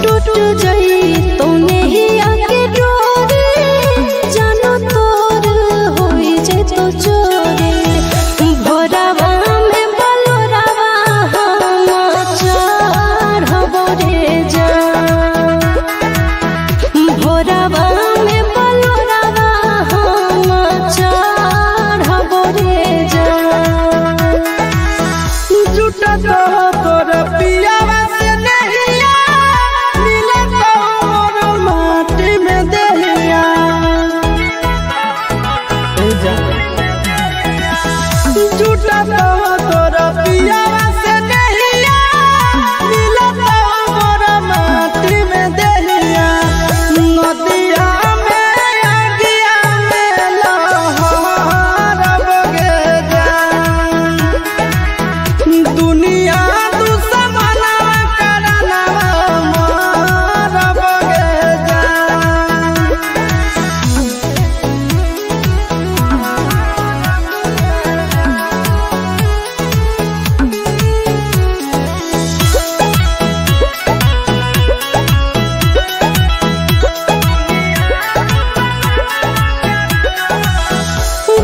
टूट जैतो नेहिया के डोरी, जानो तोर होई जैतो चोरी। भोरावा में बलोरावा हम चढ़बो रे जान। भोरावा में बलोरावा हम चढ़बो रे जान। जुटत तोर पियावा से नहिया, मिलत मोर माटी में देहिया। जुटत तोर पियावा से नहिया, मिलत मोर माटी में देहिया। नदिया में अगिया में लहरब गे जान। दुनिया दुश्मनवा करनवा मारब गे जान।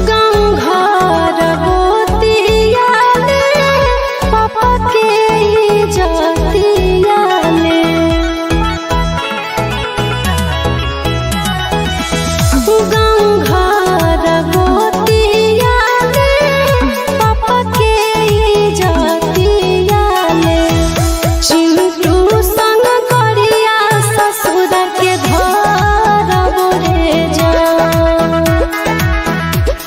गाँव घर गोतियाले, पापा के जातियाले। गाँव घर गोतियाले, पापा के जातियाले। चिंटू संग करिया ससुर के धरबो रे जान।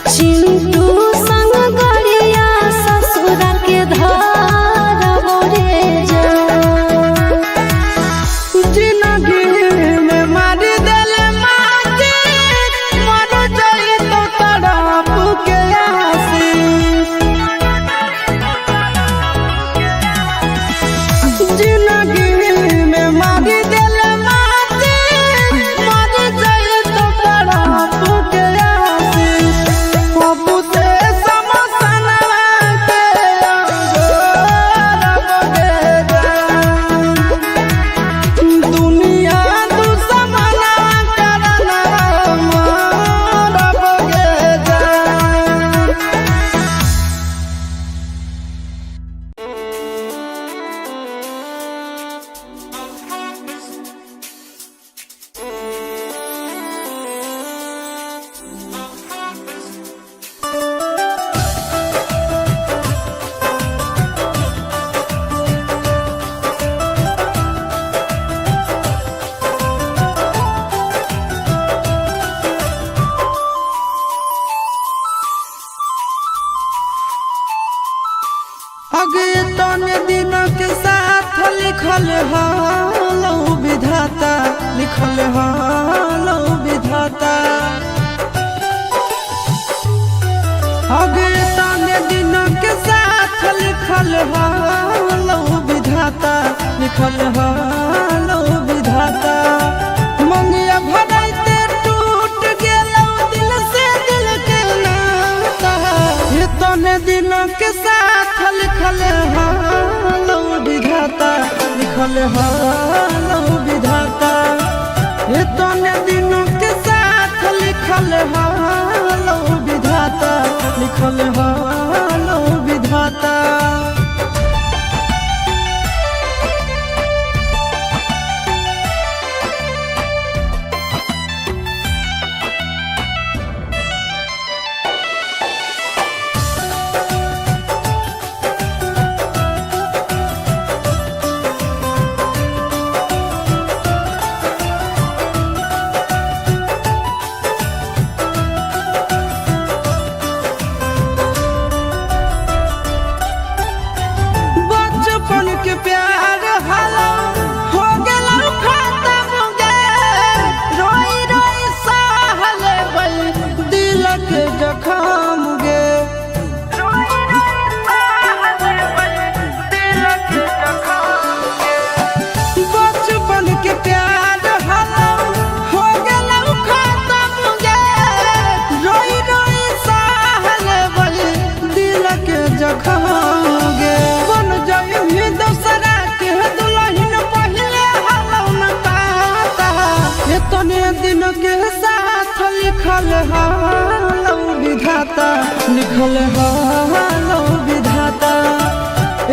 चिंटू संग गरिया ससुर के धरबो रे जान। जिंदगी में मार देल माटी, मर जइतो तड़प के आसी। जिंदगी में मार देल माटी, मर जइतो तड़प के आसी। बाबू से समसनवा के अंगोरब गे जान। दुनिया दुश्मनवा करनवा मारब गे जान। अगे तने दिन के साथ लिखल हालो विधाता, लिखल हालो विधाता। अगे तने दिन के साथ लिखल हालो विधाता, लिखल हालो विधाता। मंगिया भराइते टूट गेलौ दिल से दिल के नाता। ये तने दिन के साथ लिखल हालो विधाता, लिखल हालो विधाता। ये तने दिन के साथ लिखल हालो विधाता, लिखल हालो विधाता। रखोगे। बन जाई दोसरा के दुल्हन पहिले हलौ न पाता। इतने दिन के साथ लिखल हलौ विधाता, लिखल हलौ विधाता।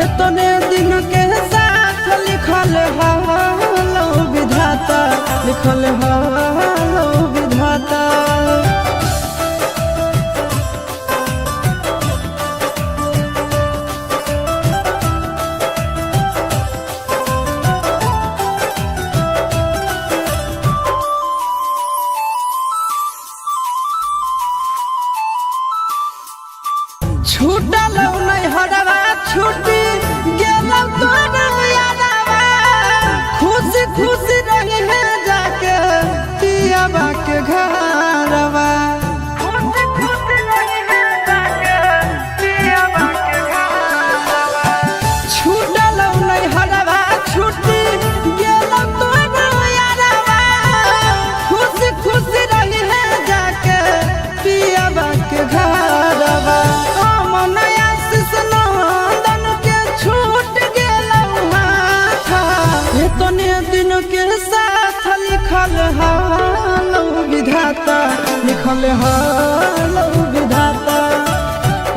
इतने दिन के साथ लिखल हलौ विधाता, लिखल हलौ विधाता। छूटल नहीं हरवा छूटी गेलौ तोरा यारवा। खुशी खुशी रही है जाके पियावा के घरवा। खुशी खुशी रही है जाके पियावा के घरवा। छूटल नहीं हरवा छूटी गेलौ तोरा यारवा। खुशी खुशी रही है जाके पियावा के घरवा। इतने दिन के साथ लिखल हलौ विधाता, लिखल हलौ विधाता।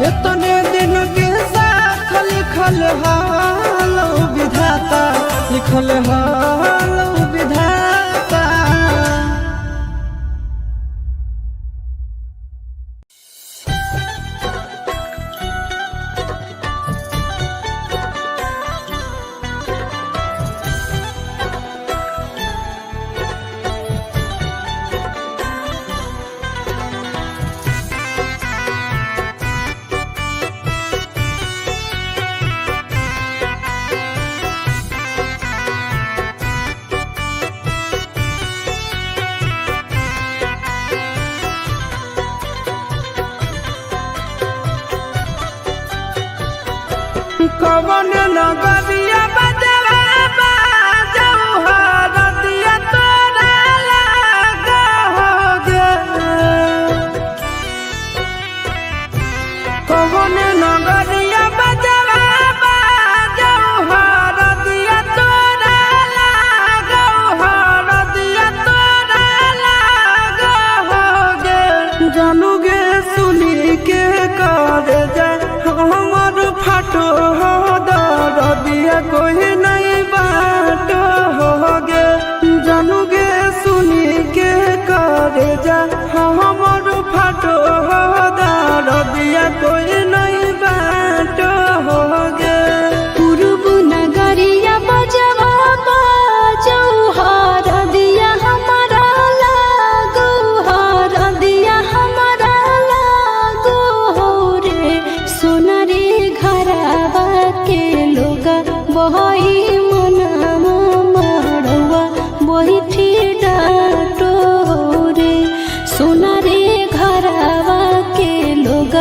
इतने दिन के साथ लिखल हलौ विधाता, लिखल हलौ विधाता। कवन नगरिया बजवा बाजौ हरदिया तोरा लाग हो गे। कवन नगरिया बजवा बाजौ हरदिया तोरा लाग, हरदिया तोरा लाग हो गे। जानू गे सुनी के कर जा हमर फाटो हो दरदिया कोई नहीं बाटो हो गे। जानू गे सुनी के कर जा हमर फाटो हो दरदिया कोई नहीं बाटो हो गे। पूर्व नगरिया बजवा बाजौ हरदिया हमारा लागो, हरदिया हमारा लागो हो रे। सोनरे घरवा के लोग बही मनामा मड़ुआ बैठी डाटो रे। सोनरे घरवा के लोग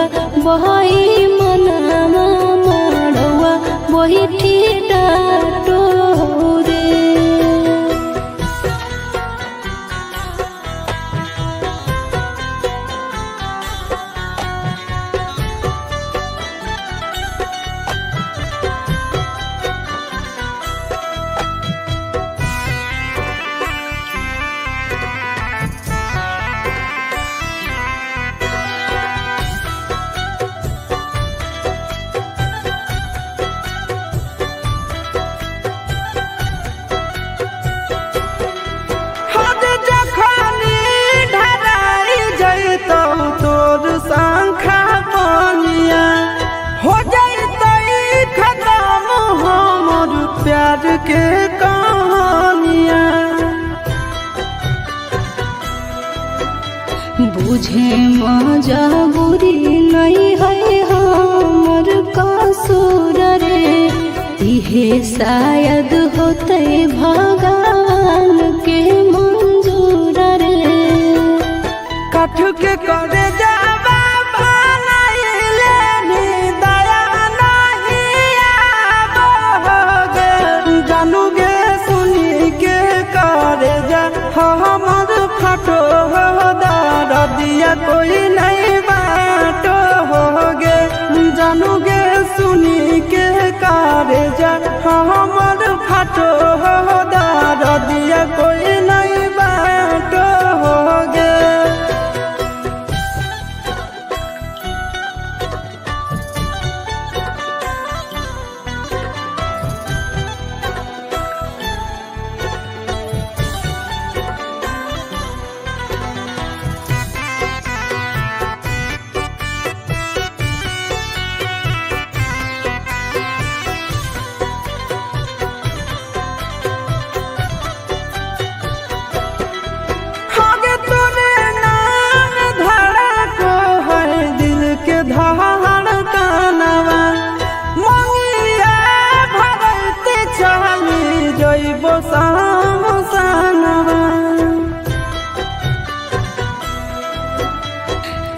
बही मनामा मड़ुआ बैठी डाटो रे। हद जखनी ढराई जैतौ तोर शंखा पानिया, हो जैतै खत्म हमर प्यार के कहानिया। बुझे मजबूरी नहीं है हमर कसूर रे। इहे शायद होते भगवान के मंजूर रे। काठ के करे जावा बनाइले नी दया नहीं आबो गे। जानू गे सुनी के करे जा हमर फाटो हो दरदिया कोई नहीं बाटो हो गे। जानू गे करे जा हमर फाटो हो दरदिया कोई नहीं बाटो हो गे। आगे तोरे नाम धड़को है दिल के धड़कनवा, मंगिया भरते चली जइबो श्मशानवा।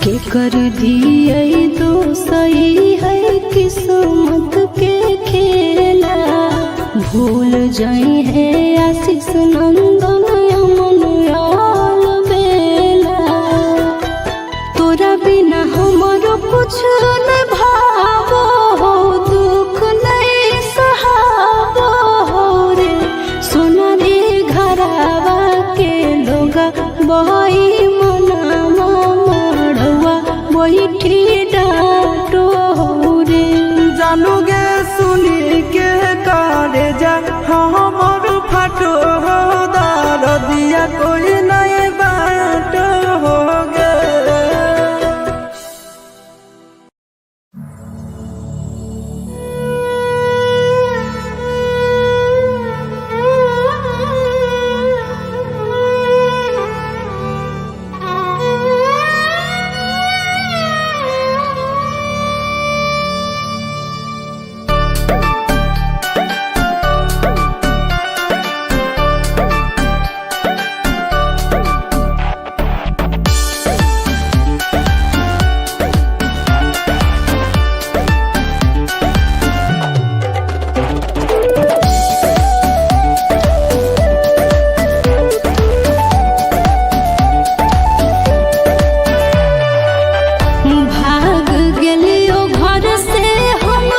के कर दिए दो सही है किस्मत के खेला, भूल जाई है आशीष नंदन अमन आल बेला। तोरा बिना हमरो कुछ न भावो हो, दुख नहीं सहाबो हो रे। सोना रे घरावा के लोगा बही मनावा मड़वा बैठी डांटो हो रे। जानू गे सुनी के करे जा हमर फाटो हो दरदिया कोई नहीं बाटो हो गे। भाग गेलियो घर से हम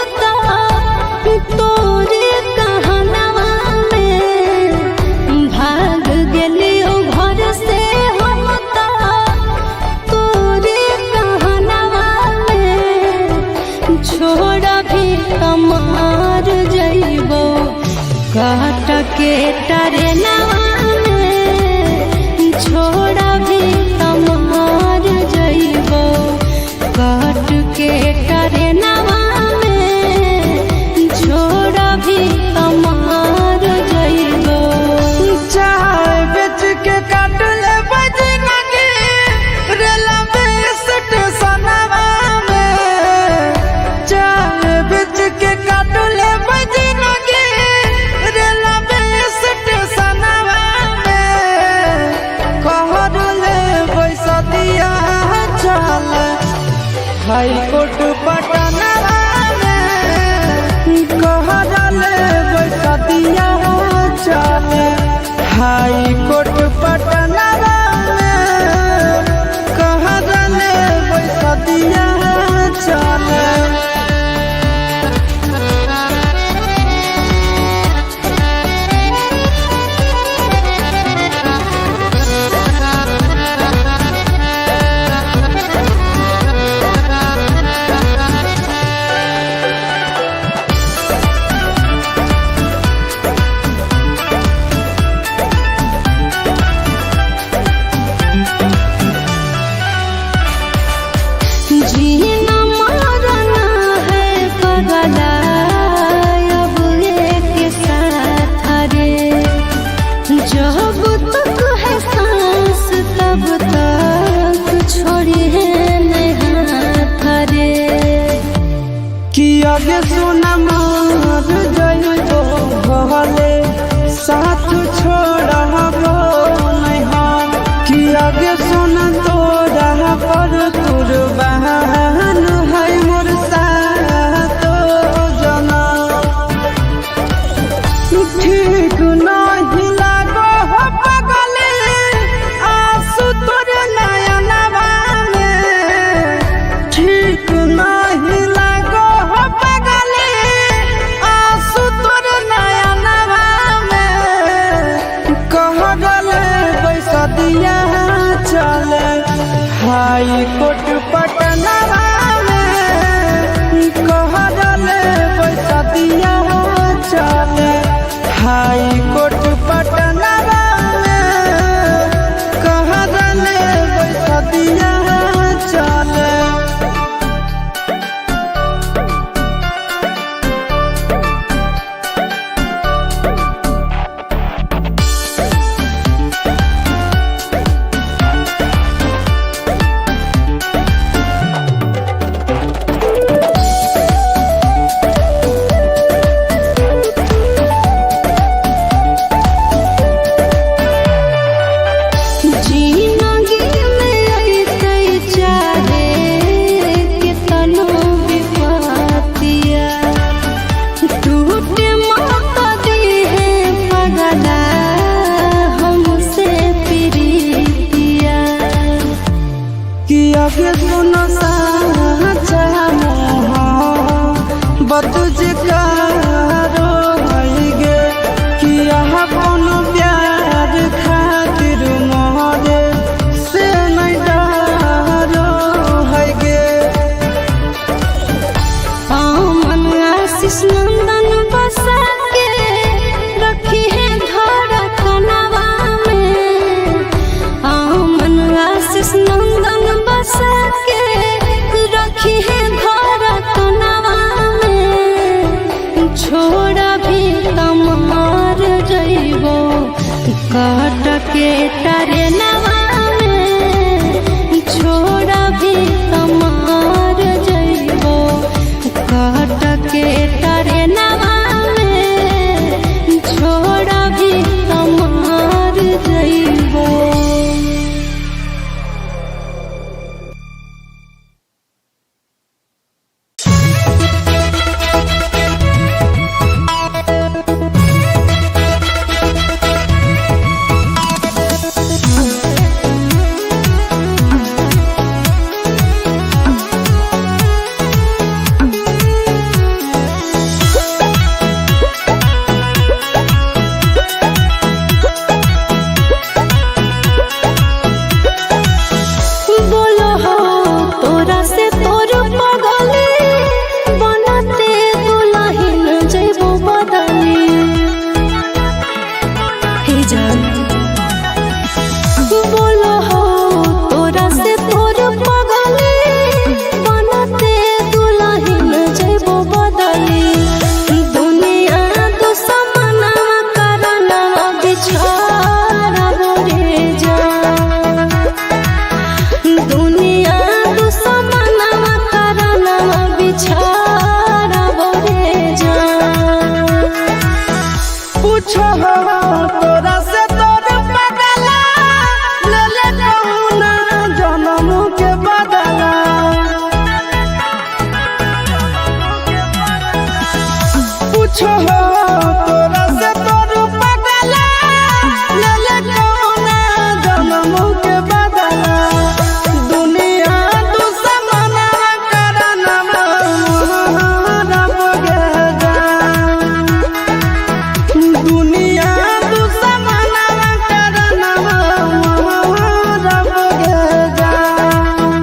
तोरे कहनवा में, भाग गेलियो घर से हम तोरे कहनवा में। छोड़ भी कमार जइबो काट के टरनवा में, छोड़ भी कमार जइबो काट के टरनवा में, छोड़ भी कमार जइबो। चाय बेच के काट ले बजनगी रेलवे स्टेशनवा में, चाय बेच के काट ले बजनगी रेलवे स्टेशनवा में, कहर ले बैसतिया चल हाईकोर्ट पटनवा में, कहर ले बैसतिया चल हाईकोर्ट पटनवा में, कहर ले बैसतिया चल। जीना मरना है पगला अब एक साथ रे, जब तक है सांस तब तक छोड़ी है नहीं हाथ रे। कि आगे सुना मार जइबो भले साथ छोड़बो नहीं हम, कि आगे सुना तोरा पर कुर्बान है मोर साथ जना। ठीक नहीं लागो हो पगले आंसू तोर नयनवा में, ठीक नहीं लागो हो पगले आंसू तुझकारो है गे कि अपन प्यार खातिर मोरे से नहीं डरो है गे। मन आशीष नंदन बसा के रखी है धड़कनवा में। मन आशीष नंदन बसा के रखी है धड़कनवा में। छोड़ा भी तमार जइबो काट के टरेनवा में। छोड़ा भी तमार जइबो काट के टरेनवा में। छोड़ा भी तमार जइबो। बोलो हो तोरा से तोर पगले बनते दुलहिन जइबो बदले। हे जान बोलो हो तोरा से तोर पगले बनते दुलहिन जइबो बदले। दुनिया दुश्मनवा करनवा बिछाड़ब रे जान। दुनिया दुश्मनवा करनवा बिछाड़ब रे जान। पूछो तोरा से तोर बदला ले ले कहुना जन्म के बदला। पूछो तोरा से तोर बदला ले ले कहुना जन्म के बदला। दुनिया दुश्मनवा करनवा मोहरब गे जान। दुनिया दुश्मनवा करनवा मोहरब गे जान।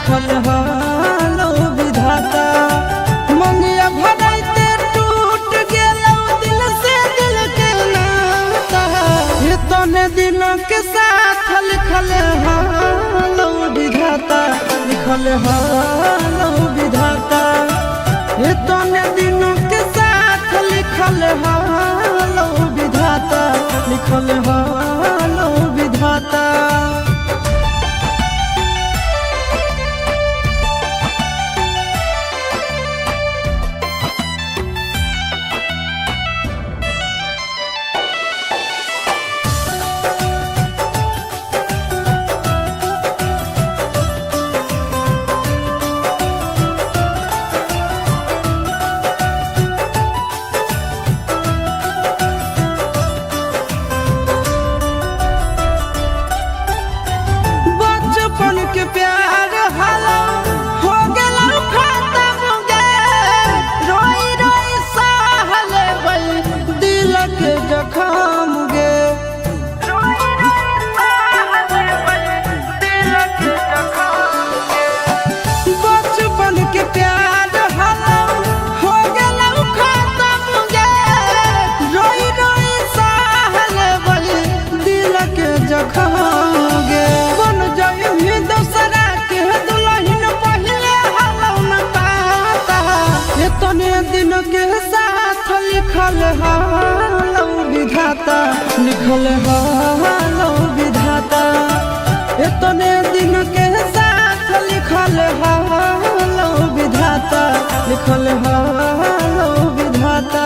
लिखल हालो विधाता। मंगिया भराइते टूट गेलौ दिल से दिल के नाता, इतने दिनों के साथ लिखल हालो विधाता, लिखल हालो विधाता। इतने दिनों के साथ लिखल हालो विधाता, लिखल हालो विधाता। बचपन के प्यार हालो हो गेलौ खत्म गे, रोई रोई सहल दिल के जखम गे, बचपन के प्यार हालो हो गेलौ खत्म गे, रोई रोई सहल दिल के जखम गे। बन जाई दोसरा के दुल्हन पहिले हालो न पाता, इतने दिन के साथ लिखल हालो विधाता, लिखल हालो विधाता। इतने दिन के साथ लिखल हालो विधाता, लिखल हालो विधाता।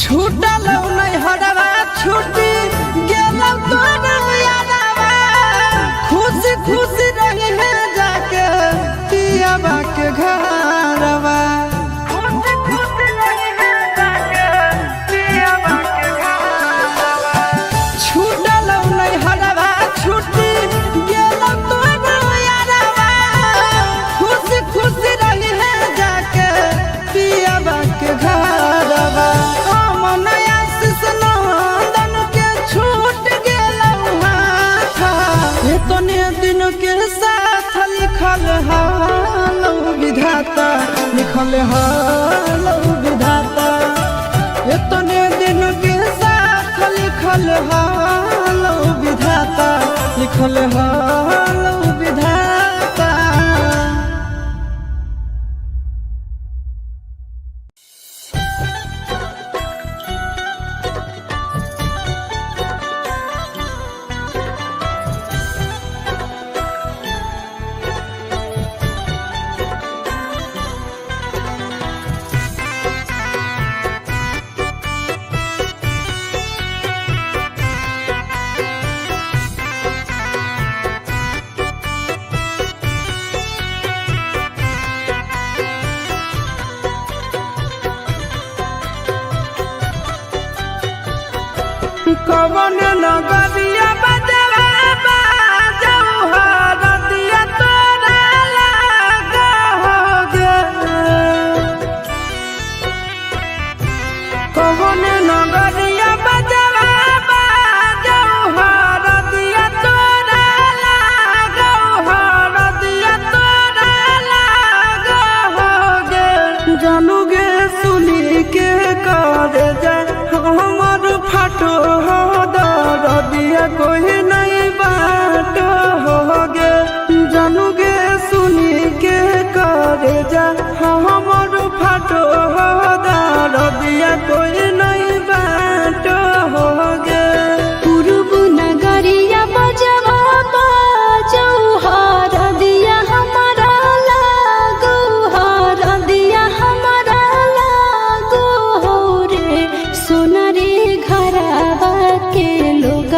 छूटल नहीं हरवा छूटी गेलौ तोरा यारवा, खुशी खुशी रही है जाके पियावा के घरवा, खुशी खुशी रही है जाके पियावा के घरवा। छूटल नहीं हरवा छूटी गेलौ तोरा यारवा, खुशी खुशी रही है जाके पियावा के घरवा। इतने दिन के साथ लिखल हालो विधाता, लिखल हालो विधाता। इतने दिन के साथ लिखल हालो विधाता, लिखल हालो विधाता। कवन नगरिया बजवा बाजौ हरदिया तोरा लाग हो गे, कवन नगरिया बजवा बाजौ हरदिया तोरा लाग, हरदिया तोरा लाग हो गे। जानू गे सुनी के कर जा हमर फाटो हो दरदिया कोई नहीं बाटो हो गे। जानू गे सुनी के कर जा हमर फाटो हो दरदिया कोई नहीं बाटो हो गे। पूर्व नगरिया बजवा बाजौ हरदिया हमारा लागो, हरदिया हमारा लागो हो रे। सोनरे घरवा के लोग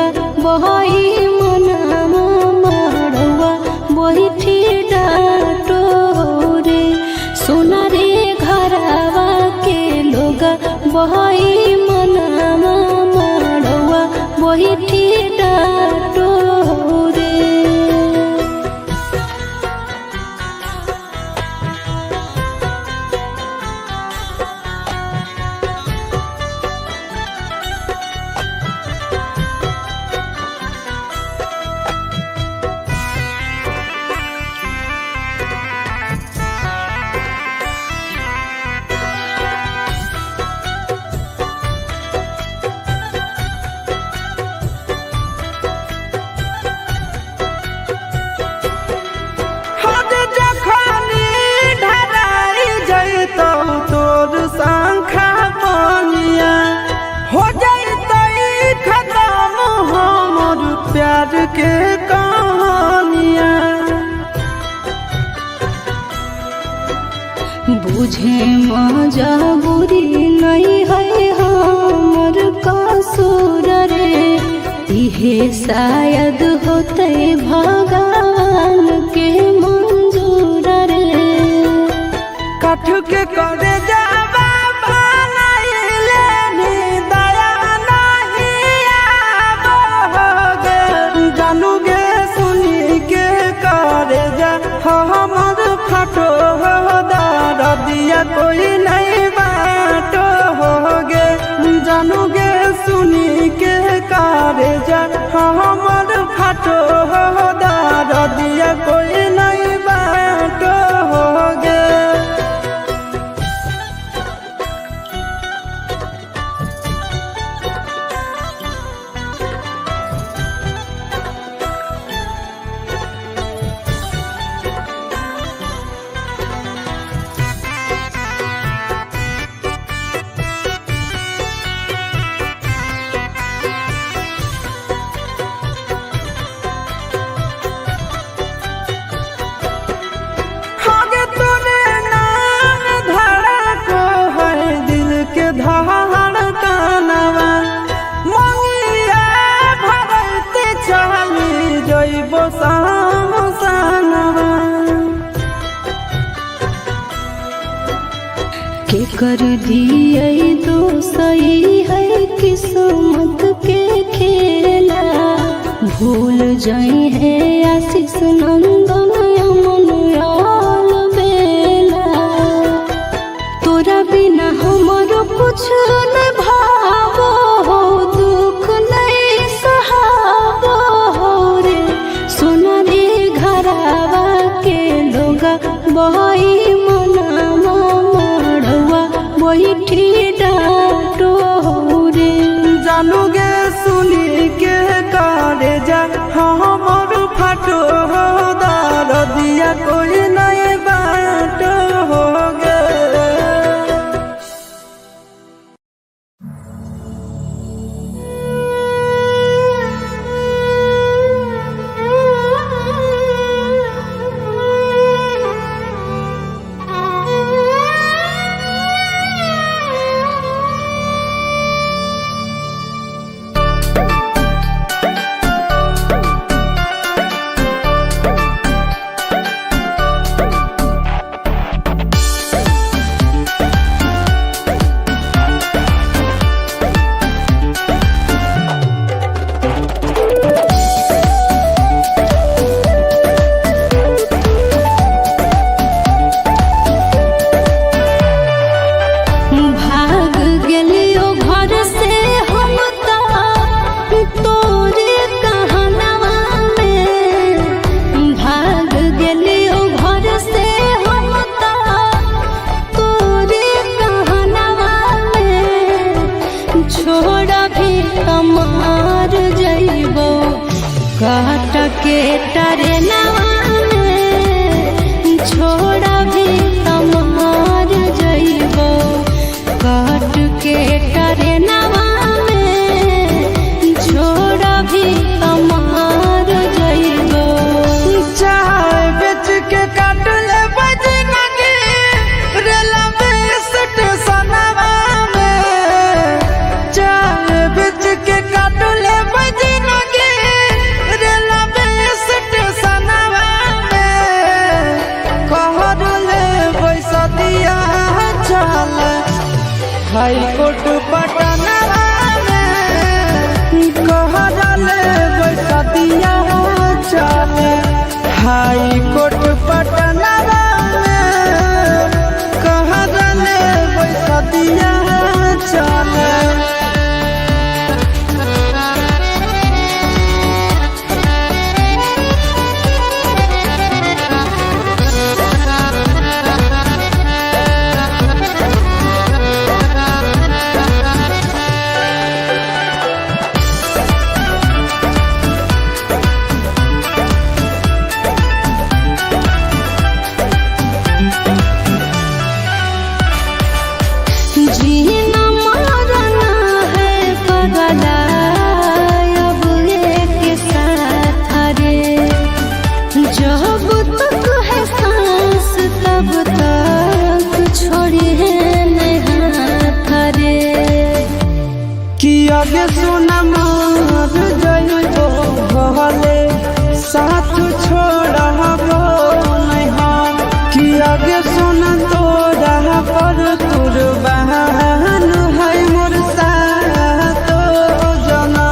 बहई मनमा मड़वा बैठी डाटो रे। सोनरे घरवा के लोग बहई मनमा मड़वा बैठी डाटो बुझे मजबूरी नहीं है हमर कसूर रे, इहे शायद होते भगवान के मंजूर रे। कठ के करे जावा बनाइले नी दया नहीं आबो गे। जानू गे सुनी के करे जा हमर फटो हो दिया कोई नहीं बाटो हो गे। जानू गे सुनी के करे जा हमर फटो हो दिया कोई नहीं बाटो हो गे। आगे तोरे नाम धड़को है दिल के धड़कनवा, मंगिया भरते चली जइबो श्मशानवा। के कर दिए दोसई है किस्मत के खेला, भूल जाई है आशीष नंदन अमन आल बेला। तोरा बिना हमरो कुछ न भावो हो, दुख नहीं सहाबो हो रे। सोना रे घरावा के लोगा बही मनावा मड़वा बैठी डांटो हो रे। जानू गे सुनी के करे जा हमर फटो हो दिया कोई नहीं बाटो हो गे। भाग गेलियो घर से हम तोरे कहनवा में, भाग गेलियो घर से हम तोरे कहनवा में। छोड़ भी कमार जइबो काट के टरनवा में, छोड़ भी कमार जइबो काट के टरनवा में, छोड़ भी कमार जइबो। चाय बेच के काट ले बजनगी रेलवे स्टेशनवा में। चाय बेच के काट ले बजनगी रेलवे स्टेशनवा में। कहर ले बैसतिया चल हाईकोर्ट पटनवा में। कहर ले बैसतिया चल हाईकोर्ट पटनवा में। कहर ले बैसतिया चल। Thank you. छोड़ी है नहीं हाथ रे। कि आगे सोना मार जइबो भले साथ छोड़बो नहीं हम। कि आगे सोना तोरा पर कुर्बान है मोर सातो जना।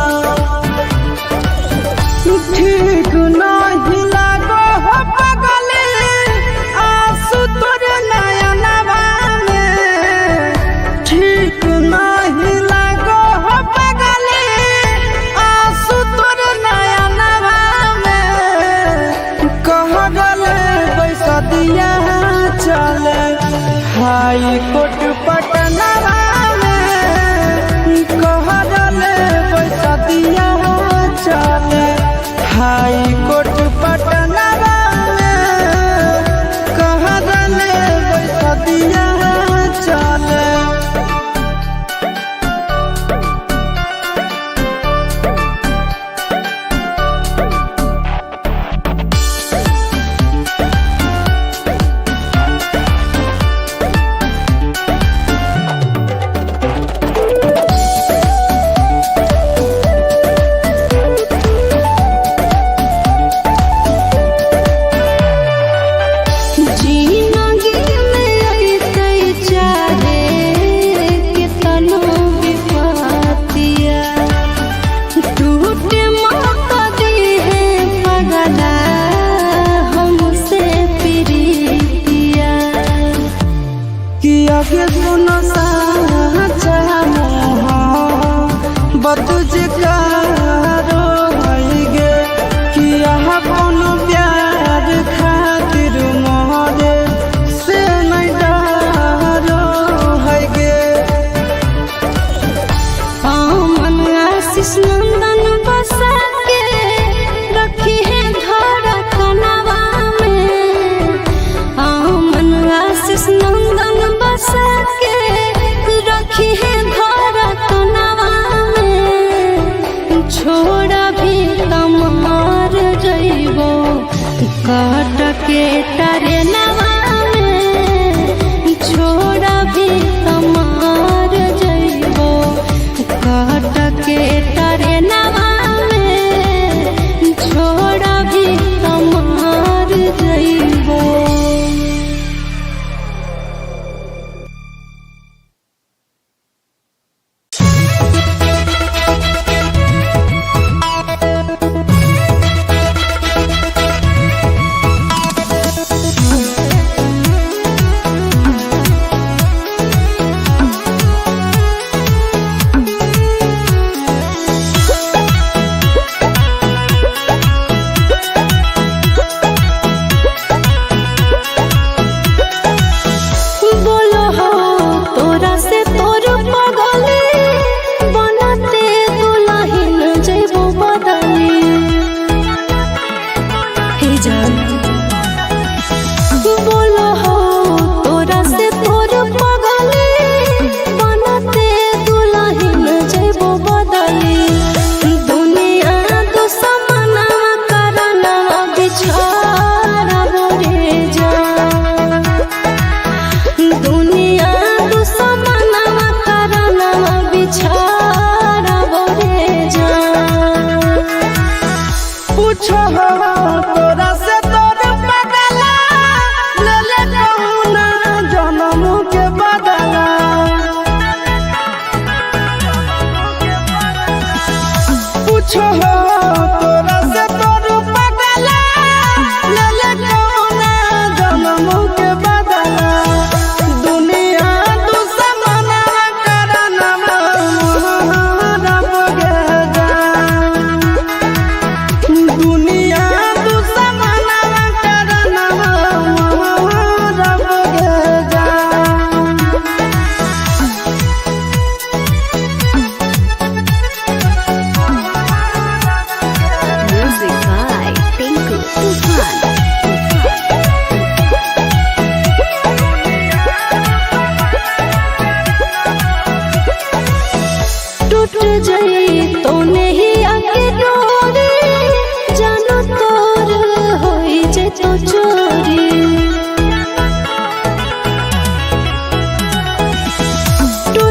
ठीक नहीं लागो हो पगले आंसू तोर नयनवा में। ठीक नहीं लागो हो पगले आंसू तोर नयनवा में। कह गले पैसा दिया चले हाई कोर्ट पटनवा में। कह गले पैसा दिया चले हाई कोर्ट पटनवा में। कह गले पैसा दिया चले। जिंदगी में अइतै चाहे केतनो विपतिया, टूटे मत दिहे पगला हमसे प्रीतिया। कि आगे सुनो साचा बतुज कारो गे। कि यहाँ कोनो प्यार खातिर मोरे से नहीं डरो है गे। अमन आशीष नंदन बसा के रखी है धड़कनवा में। अमन आशीष नंदन बसा के रखी है धड़कनवा में।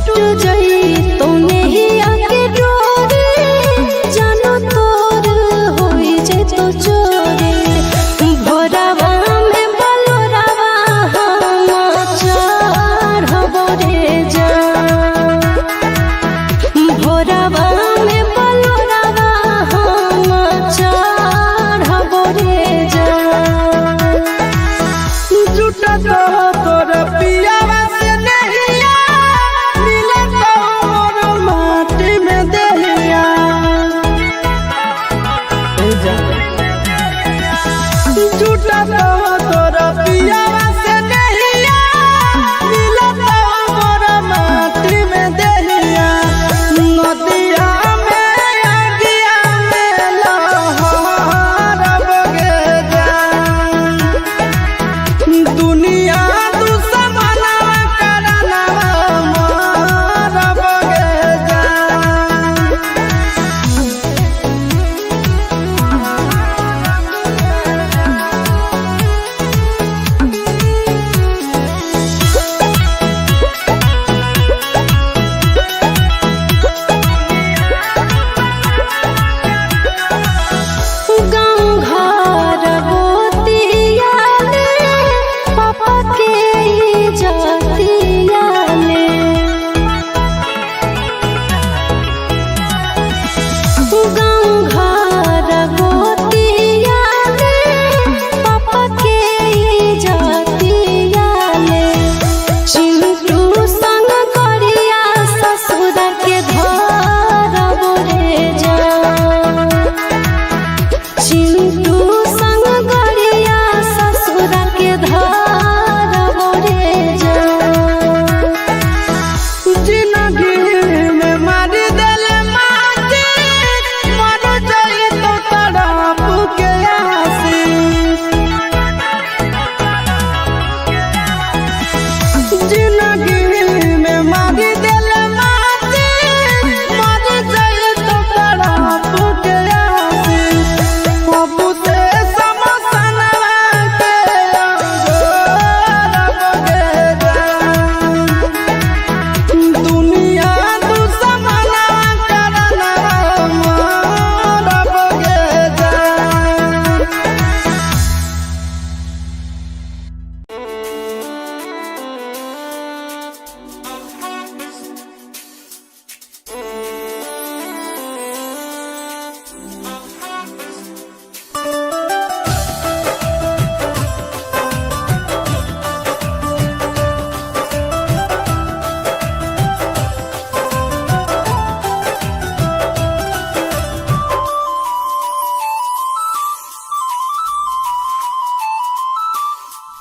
टूट जाई तो नेहिया के डोरे, जानो तोर होई जे तो चोरे। भोरावा में बलोरावा हम चढ़बो रे जान, भोरावा में बलोरावा हम चढ़बो रे जान। जुटत तोर पियावा से नहिया, मिलत मोर माटी में देहिया। जुटत तोर पियावा से नहिया, मिलत मोर माटी में देहिया। नदिया में अगिया में लहरब गे जान, दुनिया दुश्मनवा करनवा मारब गे जान। गाँव घर गोतियाले, पापा के इज्जतियाले। गाँव घर गोतियाले, पापा के इज्जतियाले। चिंटू संग करिया ससुर के धरबो रे जान, चिंटू संग गरिया ससुर के धरबो रे जान। जिंदगी में मार देल माटी, मर जाई तो तड़प के आसी। जिंदगी में मार देल माटी, मर जाई तो तड़प के आसी। पप्पू से समसनवा के अंगोरब गे जान, दुनिया दुश्मनवा करनवा मारब गे जान।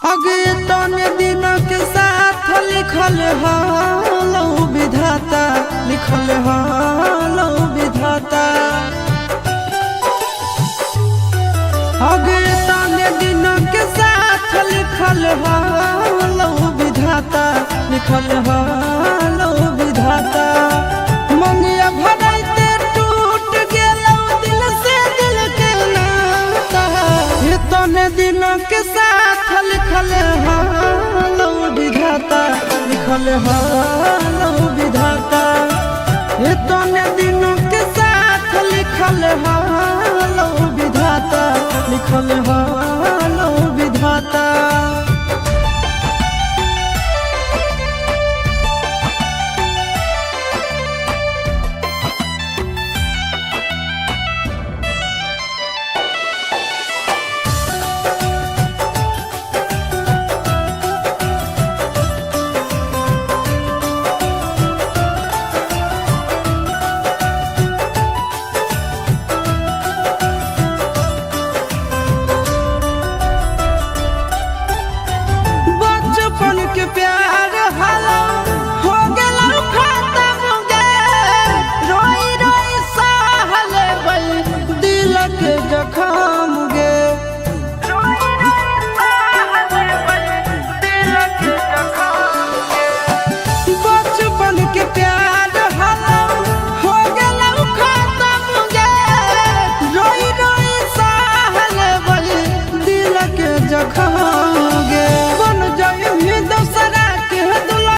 अगे तने दिन के साथ लिखल हालो विधाता, लिखल हालो विधाता। अगे तने दिन के साथ लिखल हालो विधाता, लिखल हालो विधाता। मंगिया भराइते टूट गेलौ दिल से दिल के नाता, हे तने दिन के साथ लिखल हालो विधाता, लिखल हालो विधाता। हे तने दिन के साथ लिखल हालो विधाता, लिखल हालो।